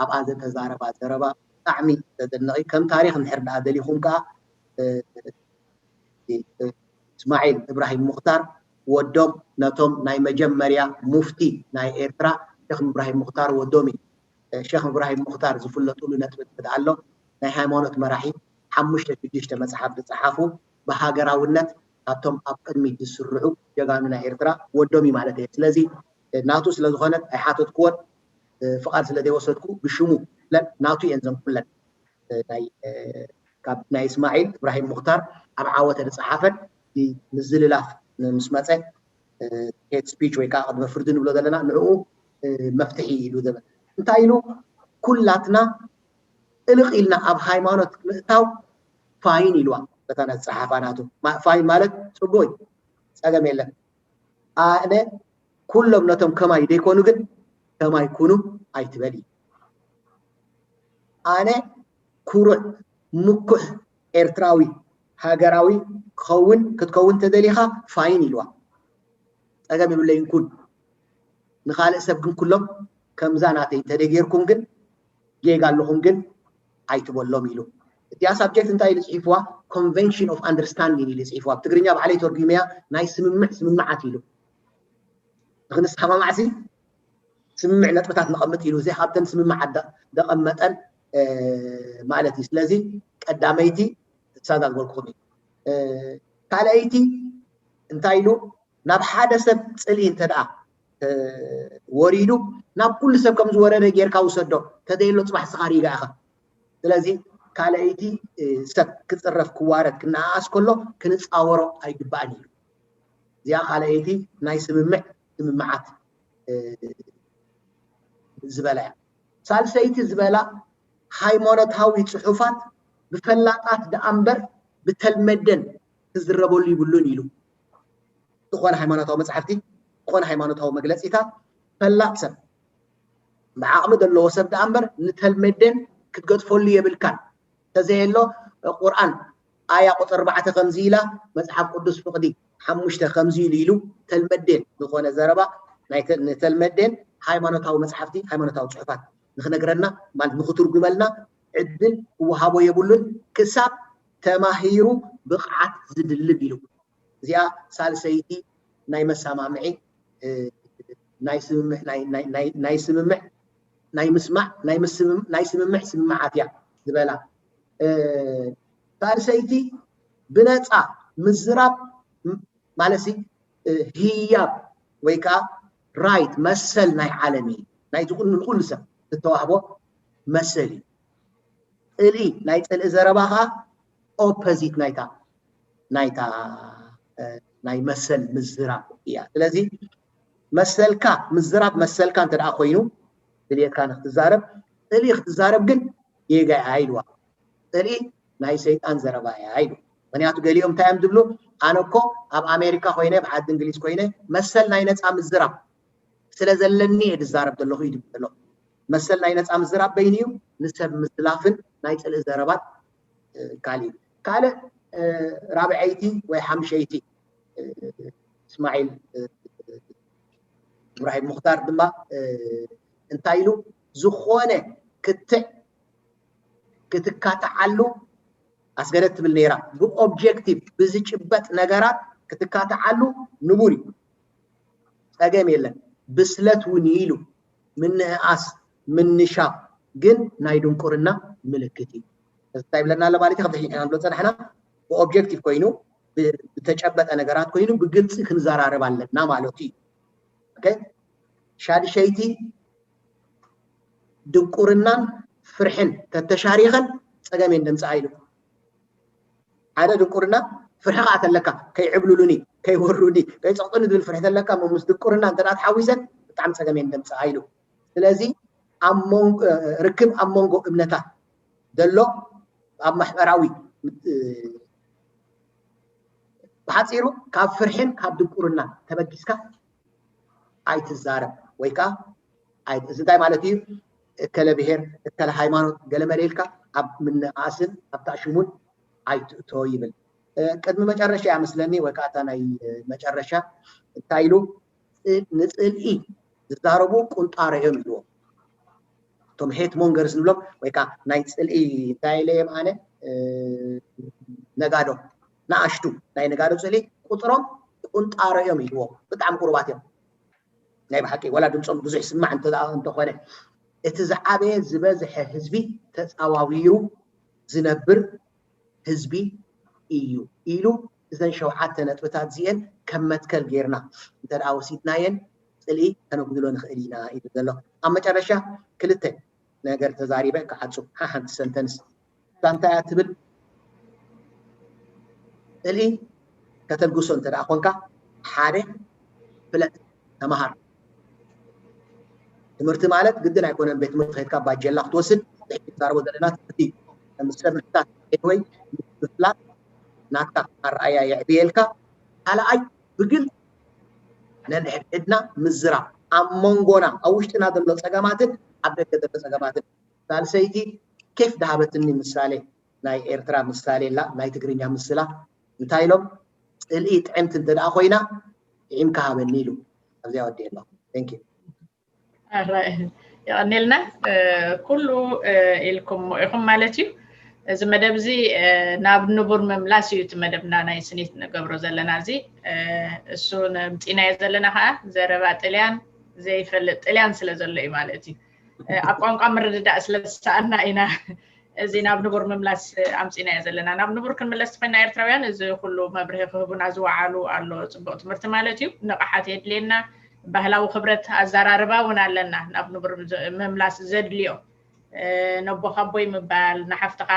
ኣብኣ ዘተዛረባ ዘረባ ብጣዕሚ ዘደንቕ እዩ። ከም ታሪኽ እንድሕር ደኣ ደሊኹም ከዓ እስማዒል እብራሂም ሙኽታር ወዶም ነቶም ናይ መጀመርያ ሙፍቲ ናይ ኤርትራ ሸኽ እብራሂም ሙኽታር ወዶም እዩ። ሸኽ እብራሂም ሙኽታር ዝፍለጡሉ ነጥቢ እንተ ኣሎ ናይ ሃይማኖት መራሒ ሓሙሽተ ሽዱሽተ መፅሓፍ ዝፀሓፉ ብሃገራውነት ካብቶም ኣብ ቅድሚት ዝስርዑ ጀጋኑ ናይ ኤርትራ ወዶም እዩ ማለት እየ። ስለዚ ናቱ ስለዝኾነት ኣይሓተትክዎን ፍቓድ ስለ ዘይወሰድኩ ብሽሙ ለን ናቱ እየን ዘን ኩለን ካብ ናይ እስማዒል እብራሂም ሙኽታር ኣብ ዓወተ ዝፀሓፈን ምዝልላፍ ምስ መፀ hate speech ወይ ከዓ ቅድመ ፍርዲ ንብሎ ዘለና ንዕኡ መፍትሒ ኢሉ ዝብል እንታይ ኢሉ ኩላትና ጥልቕ ኢልና ኣብ ሃይማኖት ምእታው ፋይን ኢልዋ በታ ናይ ዝፀሓፋ ናቱ ፋይን ማለት ፅቡቅ ፀገም የለን ኣነ ኩሎም ነቶም ከማይ ዘይኮኑ ግን ከማይ ኩኑ ኣይትበል እዩ ኣነ ኩሩዕ ምኩሕ ኤርትራዊ ሃገራዊ ክኸውን ክትከውን ተደሊኻ ፋይን ኢልዋ ፀገም የብለይን ኩን ንኻልእ ሰብ ግን ኩሎም ከምዛ ናተይ እንተደጌርኩም ግን ጌጋ ኣለኹም ግን ኣይትበሎም ኢሉ እቲኣ ሳብጀክት እንታይ ኢሉ ፅሒፍዋ convention of understanding ኢሉ ፅሒፍዋ ብትግርኛ ባዕለይ ተርጉመያ ናይ ስምምዕ ስምምዓት ኢሉ ንክንሰማማዕሲ ስምምዕ ነጥብታት ነቐምጥ ኢሉ እዚ ካብተን ስምምዓት ደቐመጠን ማለት እዩ ስለዚ ቀዳመይቲ እሳ ዛግበርኩም እዩ ካልኣይቲ እንታይ ኢሉ ናብ ሓደ ሰብ ፅልኢ እንተ ደኣ ወሪዱ ናብ ኩሉ ሰብ ከም ዝወረደ ጌርካ ውሰዶ ተዘየሎ ፅባሕ ስኻ ሪጋ ኢኻ ስለዚ ካልኣይቲ ሰብ ክፅረፍ ክዋረድ ክነኣኣስ ከሎ ክንፃወሮ ኣይግባእን እዩ እዚኣ ካልኣይቲ ናይ ስምምዕ ስምምዓት ዝበላ እያ ሳልሰይቲ ዝበላ ሃይማኖታዊ ፅሑፋት ብፈላጣት ደኣ እምበር ብተልመደን ክዝረበሉ ይብሉን ኢሉ ዝኾነ ሃይማኖታዊ መፅሓፍቲ ዝኾነ ሃይማኖታዊ መግለፂታት ፈላጥ ሰብ ብዓቕሚ ዘለዎ ሰብ ደኣ እምበር ንተልመደን ክትገድፈሉ የብልካን ተዘየሎ ቁርኣን ኣያ ቁፅሪ ኣርባዕተ ከምዚ ኢላ መፅሓፍ ቅዱስ ፍቕዲ ሓሙሽተ ከምዚ ኢሉ ኢሉ ተልመዴን ዝኾነ ዘረባ ንተልመዴን ሃይማኖታዊ መፅሓፍቲ ሃይማኖታዊ ፅሑፋት ንክነግረና ማለት ንክትርጉመልና ዕድል ክወሃቦ የብሉን ክሳብ ተማሂሩ ብቕዓት ዝድልብ ኢሉ እዚኣ ሳልሰይቲ ናይ መሰማምዒ ናይ ስምምዕ ናይ ስምምዕ ናይ ምስማዕ ናይ ስምምዕ ስምምዓት እያ ዝበላ ሳልሰይቲ ብነፃ ምዝራብ ማለት ህያብ ወይ ከዓ ራይት መሰል ናይ ዓለም እዩ ናይቲ ኩሉ ንኩሉ ሰብ ዝተዋህቦ መሰል እዩ ፅልኢ ናይ ፅልኢ ዘረባ ከዓ ኦፖዚት ናይታ ናይታ ናይ መሰል ምዝራብ እያ ስለዚ መሰልካ ምዝራብ መሰልካ እንተ ደኣ ኮይኑ ድልየትካ ንክትዛረብ ፅልኢ ክትዛረብ ግን ጌጋ እያ ኢልዋ ፅልኢ ናይ ሰይጣን ዘረባ እያ ኢሉ ምክንያቱ ገሊኦም እንታይ እዮም ዝብሉ ኣነ እኮ ኣብ ኣሜሪካ ኮይነ ኣብ ዓዲ እንግሊዝ ኮይነ መሰል ናይ ነፃ ምዝራብ ስለ ዘለኒ እየ ዝዛረብ ዘለኹ እዩ ዝብል ዘሎ መሰል ናይ ነፃ ምዝራብ በይኑ እዩ ንሰብ ምዝላፍን ናይ ፅልኢ ዘረባት ካልእ ካልእ ራብዐይቲ ወይ ሓምሸይቲ እስማዒል እብራሂም ሙክታር ድማ እንታይ ኢሉ ዝኾነ ክትዕ ክትካትዓሉ ኣስገደት ትብል ነይራ ብኦብጀክቲቭ ብዝጭበጥ ነገራት ክትካትዓሉ ንቡር እዩ ፀገም የለን ብስለት እውን ኢሉ ምንእኣስ ምንሻብ ግን ናይ ድንቁርና ምልክት እዩ እንታይ ይብለና ኣሎ ማለት እዩ ከም ዝብሎ ፀናሕና ብኦብጀክቲቭ ኮይኑ ብተጨበጠ ነገራት ኮይኑ ብግልፂ ክንዘራረብ ኣለና ማለት እዩ ሻድሸይቲ ድንቁርናን ፍርሕን ተተሻሪኸን ፀገም የን ደምፅኣ ኢሉ ሓደ ድንቁርና ፍርሒ ከዓ ተለካ ከይዕብልሉኒ ከይወሩኒ ከይፀቕጡኒ ዝብል ፍርሒ ተለካ ምስ ድንቁርና እንተ ተሓዊሰን ብጣዕሚ ፀገም የን ደምፅኣ ኢሉ ስለዚ ርክብ ኣብ መንጎ እምነታት ዘሎ ኣብ ማሕበራዊ ብሓፂሩ ካብ ፍርሕን ካብ ድንቁርና ተበጊስካ ኣይትዛረብ ወይ ከዓ እዚ እንታይ ማለት እዩ? እከለ ብሄር እከለ ሃይማኖት ገለመለ ኢልካ ኣብ ምንኣስን ኣብ ታእሽሙን ኣይትእቶ ይብል። ቅድሚ መጨረሻ እያ መስለኒ ወይ ከዓ እታ ናይ መጨረሻ እንታይ ኢሉ ንፅልኢ ዝዛረቡ ቁንጣሮ እዮም ኢልዎ። እቶም ሄት ሞንገርስ ንብሎም ወይ ከዓ ናይ ፅልኢ እንታይ ኢለዮም ኣነ ነጋዶ ንኣሽቱ ናይ ነጋዶ ፅልኢ ቁፅሮም ቁንጣሮ እዮም ኢልዎ። ብጣዕሚ ቁሩባት እዮም ናይ ብሓቂ ወላ ድምፆም ብዙሕ ይስማዕ እንተ እንተኾነ እቲ ዝዓበየ ዝበዝሐ ህዝቢ ተፃዋዊሩ ዝነብር ህዝቢ እዩ ኢሉ እዘን ሸውዓተ ነጥብታት እዚኤን ከም መትከል ጌርና እንተ ደኣ ወሲድናየን ፅልኢ ከነጉድሎ ንኽእል ኢና ኢሉ ዘሎ። ኣብ መጨረሻ ክልተ ነገር ተዛሪበ ክዓፁ ሓንቲ ሰንተንስ እዛ እንታይ እያ ትብል? ጽልኢ ከተልግሶ እንተ ደኣ ኾንካ ሓደ ፍለጥ፣ ተመሃር። ትምህርቲ ማለት ግድን ኣይኮነን ቤት ትምህርቲ ከይድካ ባጀላ ክትወስድ። ንሕና ንዛረቦ ዘለና ትምህርቲ እዩ። ከም ሰብ ምፍላጥ ወይ ምፍላጥ ናትካ ኣረኣያ የዕብየልካ። ካልኣይ ብግልፂ ነንሕድሕድና ምዝራብ ኣብ መንጎና ኣብ ውሽጥና ዘሎ ፀገማትን ኣብ ደገ ዘሎ ፀገማትን ሳልሰይቲ ኬፍ ድሃበትኒ ምሳሌ ናይ ኤርትራ ምሳሌ ላ ናይ ትግርኛ ምስላ እንታይ ኢሎም ጽልኢ ጥዕምቲ እንተ ደኣ ኮይና ጥዒምካ ሃበኒ ኢሉ ኣብዚኣ ወዲኤ ኣለኹ። Thank you። ኣራይ የቐኔልና ኩሉ ኢልኩም ኢኹም ማለት እዩ። እዚ መደብ እዚ ናብ ንቡር ምምላስ እዩ እቲ መደብና ናይ ስኒት ንገብሮ ዘለና እዚ እሱ ንምፂናዮ ዘለና ከዓ ዘረባ ጥልያን ዘይፈልጥ ጥልያን ስለ ዘሎ እዩ ማለት እዩ። ኣብ ቋንቋ ምርድዳእ ስለ ዝሰኣና ኢና እዚ ናብ ንቡር ምምላስ ኣምፂናዮ ዘለና። ናብ ንቡር ክንምለስ ኮይና ኤርትራውያን እዚ ኩሉ መብርሂ ክህቡና ዝወዓሉ ኣሎ ፅቡቅ ትምህርቲ ማለት እዩ። ንቕሓት የድልየና። ባህላዊ ክብረት ኣዘራርባ እውን ኣለና ናብ ንቡር ምምላስ ዘድልዮ ነቦኻ ኣቦይ ምባል ንሓፍትኻ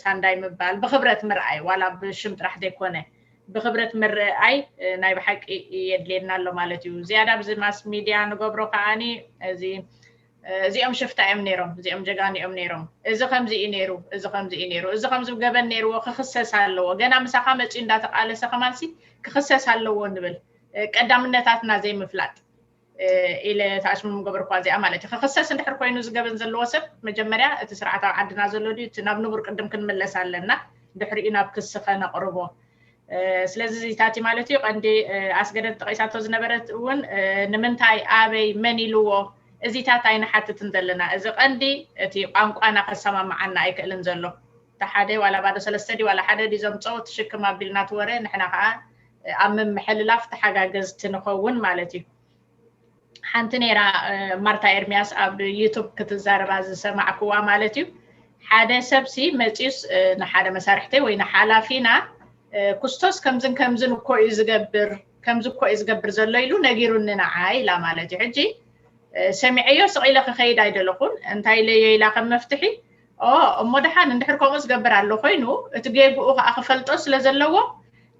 ሳንዳይ ምባል ብክብረት ምርኣይ ዋላ ብሽም ጥራሕ ዘይኮነ ብክብረት ምርኣይ ናይ ብሓቂ የድልየና ኣሎ ማለት እዩ። ዝያዳ ኣብዚ ማስ ሚድያ ንገብሮ ከዓኒ እዚ እዚኦም ሽፍታ እዮም ነይሮም፣ እዚኦም ጀጋኑ እዮም ነይሮም፣ እዚ ከምዚ እዩ ነይሩ፣ እዚ ከምዚ እዩ ነይሩ፣ እዚ ከምዚ ገበን ነይርዎ ክኽሰስ ኣለዎ፣ ገና ምሳኻ መፂኡ እንዳተቃለሰ ከማንሲ ክኽሰስ ኣለዎ ንብል። ቀዳምነታትና ዘይምፍላጥ ኢለ ተኣሽሙም ገበርኳ እዚኣ ማለት እዩ። ክኽሰስ እንድሕር ኮይኑ እዚ ገበን ዘለዎ ሰብ መጀመርያ እቲ ስርዓት ኣብ ዓድና ዘሎ ድዩ እቲ ናብ ንቡር ቅድም ክንምለስ ኣለና፣ ድሕሪኡ ናብ ክሲ ከነቕርቦ ስለዚ እዚታት ማለት እዩ ቀንዲ ኣስገደት ጠቂሳቶ ዝነበረት እውን ንምንታይ ኣበይ መን ኢልዎ እዚታት ኣይንሓትትን ዘለና እዚ ቀንዲ እቲ ቋንቋና ከሰማምዓና ኣይክእልን ዘሎ እቲ ሓደ ዋላ ባዶ ሰለስተ ድዩ ዋላ ሓደ ድዩ ዘምፀኦ ትሽክም ኣቢልና እቲ ወረ ንሕና ከዓ ኣብ ምምሕልላፍ ተሓጋገዝቲ ንኸውን ማለት እዩ ሓንቲ ነይራ ማርታ ኤርሚያስ ኣብ ዩቱብ ክትዛረባ ዝሰማዕክዋ ማለት እዩ ሓደ ሰብሲ መፂዩስ ንሓደ መሳርሕተይ ወይ ንሓላፊና ኩስቶስ ከምዝን ከምዝን እኮ እዩ ዝገብር ከምዚ እኮ እዩ ዝገብር ዘሎ ኢሉ ነጊሩኒ ንዓይ ኢላ ማለት እዩ ሕጂ ሰሚዐዮ ስቕ ኢለ ክኸይድ ኣይደለኹን እንታይ ኢለዮ ኢላ ከም መፍትሒ ኦ እሞ ደሓን እንድሕር ከምኡ ዝገብር ኣሎ ኮይኑ እቲ ጌግኡ ከዓ ክፈልጦ ስለ ዘለዎ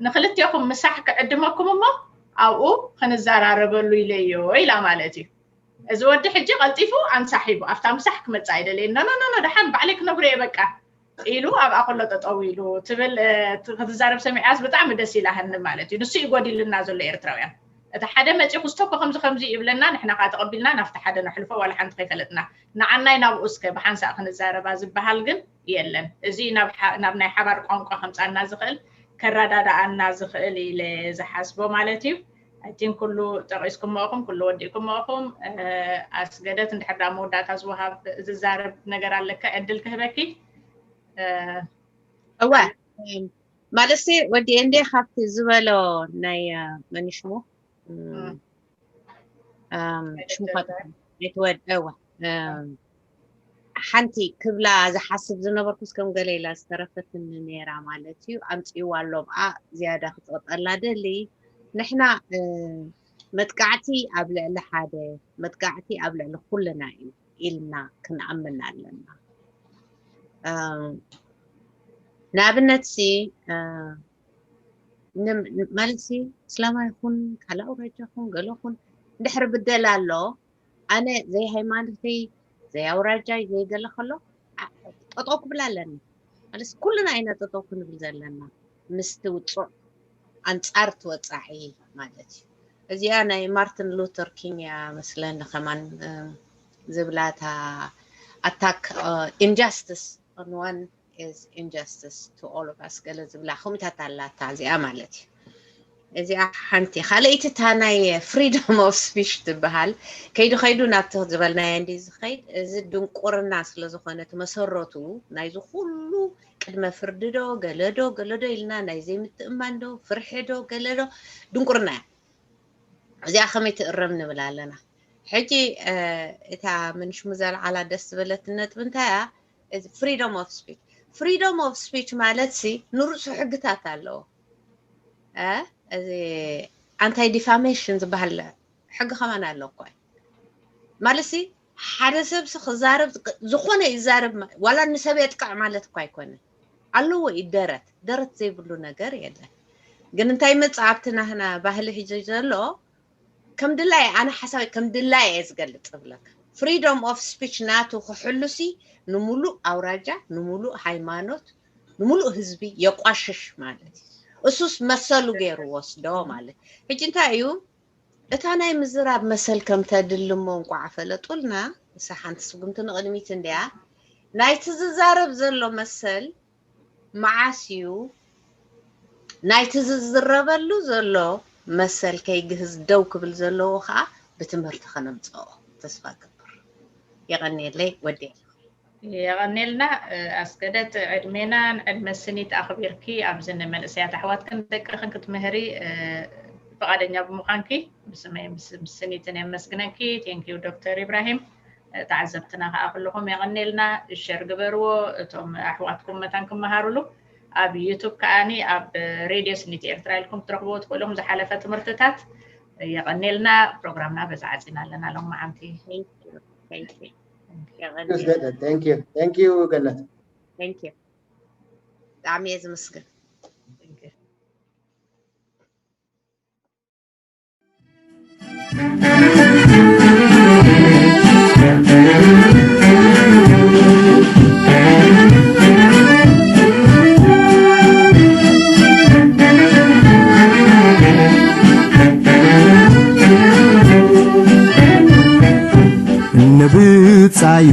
ንክልቴኹም ምሳሕ ክዕድመኩም እሞ ኣብኡ ክንዘራረበሉ ኢለዮ ኢላ ማለት እዩ እዚ ወዲ ሕጂ ቀልጢፉ ኣንሳሒቡ ኣብታ ምሳሕ ክመፅእ ኣይደለየን ኖኖኖኖ ደሓን ባዕለይ ክነግሮ እየ በቃ ኢሉ ኣብኣ ከሎ ጠጠው ኢሉ ትብል ክትዛረብ ሰሚዓስ ብጣዕሚ ደስ ኢላሃኒ ማለት እዩ ንሱ እዩ ጎዲልና ዘሎ ኤርትራውያን እቲ ሓደ መፂ ክስቶ እኮ ከምዚ ከምዚ ይብለና ንሕና ከዓ ተቐቢልና ናብቲ ሓደ ነሕልፎ ዋላ ሓንቲ ከይፈለጥና ንዓናይ ናብኡ እስከ ብሓንሳእ ክንዛረባ ዝበሃል ግን የለን እዚ ናብ ናይ ሓባር ቋንቋ ከምፃና ዝኽእል ከረዳድኣና ዝኽእል ኢለ ዝሓስቦ ማለት እዩ ኣይቲን ኩሉ ጠቂስኩሞ ኢኹም ኩሉ ወዲእኩሞ ኢኹም ኣስገደት እንድሕር ዳ መወዳእታ ዝወሃብ ዝዛረብ ነገር ኣለካ ዕድል ክህበኪ እወ ማለትሲ ወዲኤ እንዴ ካብቲ ዝበሎ ናይ መን ሽሙ ሽሙ ፋጥወድ እወ ሓንቲ ክብላ ዝሓስብ ዝነበርኩስ ከም ገለ ኢላ ዝተረፈትኒ ነይራ ማለት እዩ ኣምፅእዋ ኣሎ ብኣ ዝያዳ ክፅቕጠላ ደሊ ንሕና መጥቃዕቲ ኣብ ልዕሊ ሓደ መጥቃዕቲ ኣብ ልዕሊ ኩልና እዩ ኢልና ክንኣምን ኣለና ንኣብነት ሲ ማለት ሲ እስላማ ይኹን ካልእ ኣውራጃ ኹን ገለ ኹን እንድሕር ብደል ኣሎ ኣነ ዘይሃይማኖተይ ዘይኣውራጃይ ዘይገለ ከሎ ጠጠው ክብል ኣለኒ ማለት ኩልና ኣይነጠጠው ክንብል ዘለና ምስቲ ውፁዕ ኣንፃር እቲ ወፃዒ ማለት እዩ። እዚኣ ናይ ማርቲን ሉተር ኪንግ እያ መስለኒ ከማን ዝብላታ ኣታክ ኢንጃስቲስ ኦን ዋን ኢዝ ኢንጃስቲስ ቱ ኦል ኦፍ ኣስ ገለ ዝብላ ከምኡታት ኣላታ እዚኣ ማለት እዩ። እዚኣ ሓንቲ ካልኣይቲ እታ ናይ ፍሪደም ኦፍ ስፒች ትበሃል ከይዱ ከይዱ ናብቲ ዝበልናዮ እንዲ ዝኸይድ እዚ ድንቁርና ስለ ዝኾነ እቲ መሰረቱ ናይዚ ኩሉ ቅድመ ፍርዲ ዶ ገለ ዶ ገለ ዶ ኢልና ናይ ዘይምትእማን ዶ ፍርሒ ዶ ገለ ዶ ድንቁርና እያ። እዚኣ ከመይ ትእረም ንብል ኣለና። ሕጂ እታ ምን ሽሙ ዘልዓላ ደስ ዝበለትን ነጥቢ እንታይ እያ? ፍሪደም ኦፍ ስፒች። ፍሪደም ኦፍ ስፒች ማለት ሲ ንርእሱ ሕግታት ኣለዎ። እዚ ኣንታይ ዲፋሜሽን ዝበሃል ሕጊ ከማን ኣሎ እኳ ማለት ሲ ሓደ ሰብ ሲ ክዛረብ ዝኾነ ይዛረብ ዋላ ንሰብ የጥቅዕ ማለት እኳ ኣይኮነ ኣለዎ እዩ ደረት ደረት ዘይብሉ ነገር የለን። ግን እንታይ መፅእ ኣብቲ ናህና ባህሊ ሕጂ ዘሎ ከም ድላይ ኣነ ሓሳብ ከም ድላይ እየ ዝገልፅ እብለካ። ፍሪደም ኦፍ ስፒች ናቱ ክሕሉሲ ንሙሉእ ኣውራጃ ንሙሉእ ሃይማኖት ንሙሉእ ህዝቢ የቋሽሽ ማለት እዩ። እሱስ መሰሉ ገይሩ ወስዶ ማለት ሕጂ እንታይ እዩ እታ ናይ ምዝራብ መሰል ከም ተድሊ እሞ እንቋዕ ፈለጡልና። እሳ ሓንቲ ስጉምቲ ንቕድሚት እንድያ ናይቲ ዝዛረብ ዘሎ መሰል መዓስ እዩ ናይቲ ዝዝረበሉ ዘሎ መሰል ከይግህዝ ደው ክብል ዘለዎ ከዓ ብትምህርቲ ከነምፅኦ ተስፋ ገብር። የቐንየለይ ወዲ የቐኔልና ኣስገደት ዕድሜናን ዕድመ ስኒት ኣኽቢርኪ ኣብዚ ንመንእሰያት ኣሕዋትክን ደቅኽን ክትምህሪ ፍቓደኛ ብምዃንኪ ብስመይ ስኒትን የመስግነኪ። ቴንኪዩ ዶክተር ኢብራሂም። ተዓዘብትና ከዓ ኩልኹም የቐኔልና። ሸር ግበርዎ እቶም ኣሕዋትኩም መታን ክመሃሩሉ። ኣብ ዩቱብ ከዓኒ ኣብ ሬድዮ ስኒት ኤርትራ ኢልኩም ትረኽብዎ ትኽእሉኹም ዝሓለፈ ትምህርትታት። የቐኔልና። ፕሮግራምና በዛ ዓፂና ኣለና ሎማዓንቲ። ገነት ብጣዕሚ እየ ዝምስግን። ንብጻዩ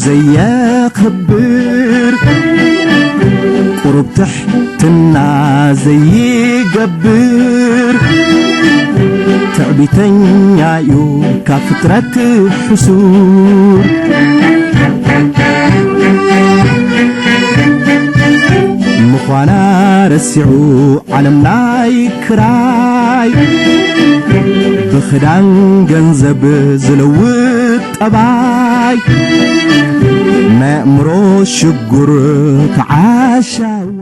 ዘየኽብር ቁሩብ ትሕትና ዘይገብር ትዕቢተኛዩ ካብ ፍጥረት ሕሱር ምዃና ረሲዑ ዓለም ናይ ክራይ ብኽዳን ገንዘብ ዝለውጥ ጠባይ ናይ ኣእምሮ ሽጉር ተዓሻዋ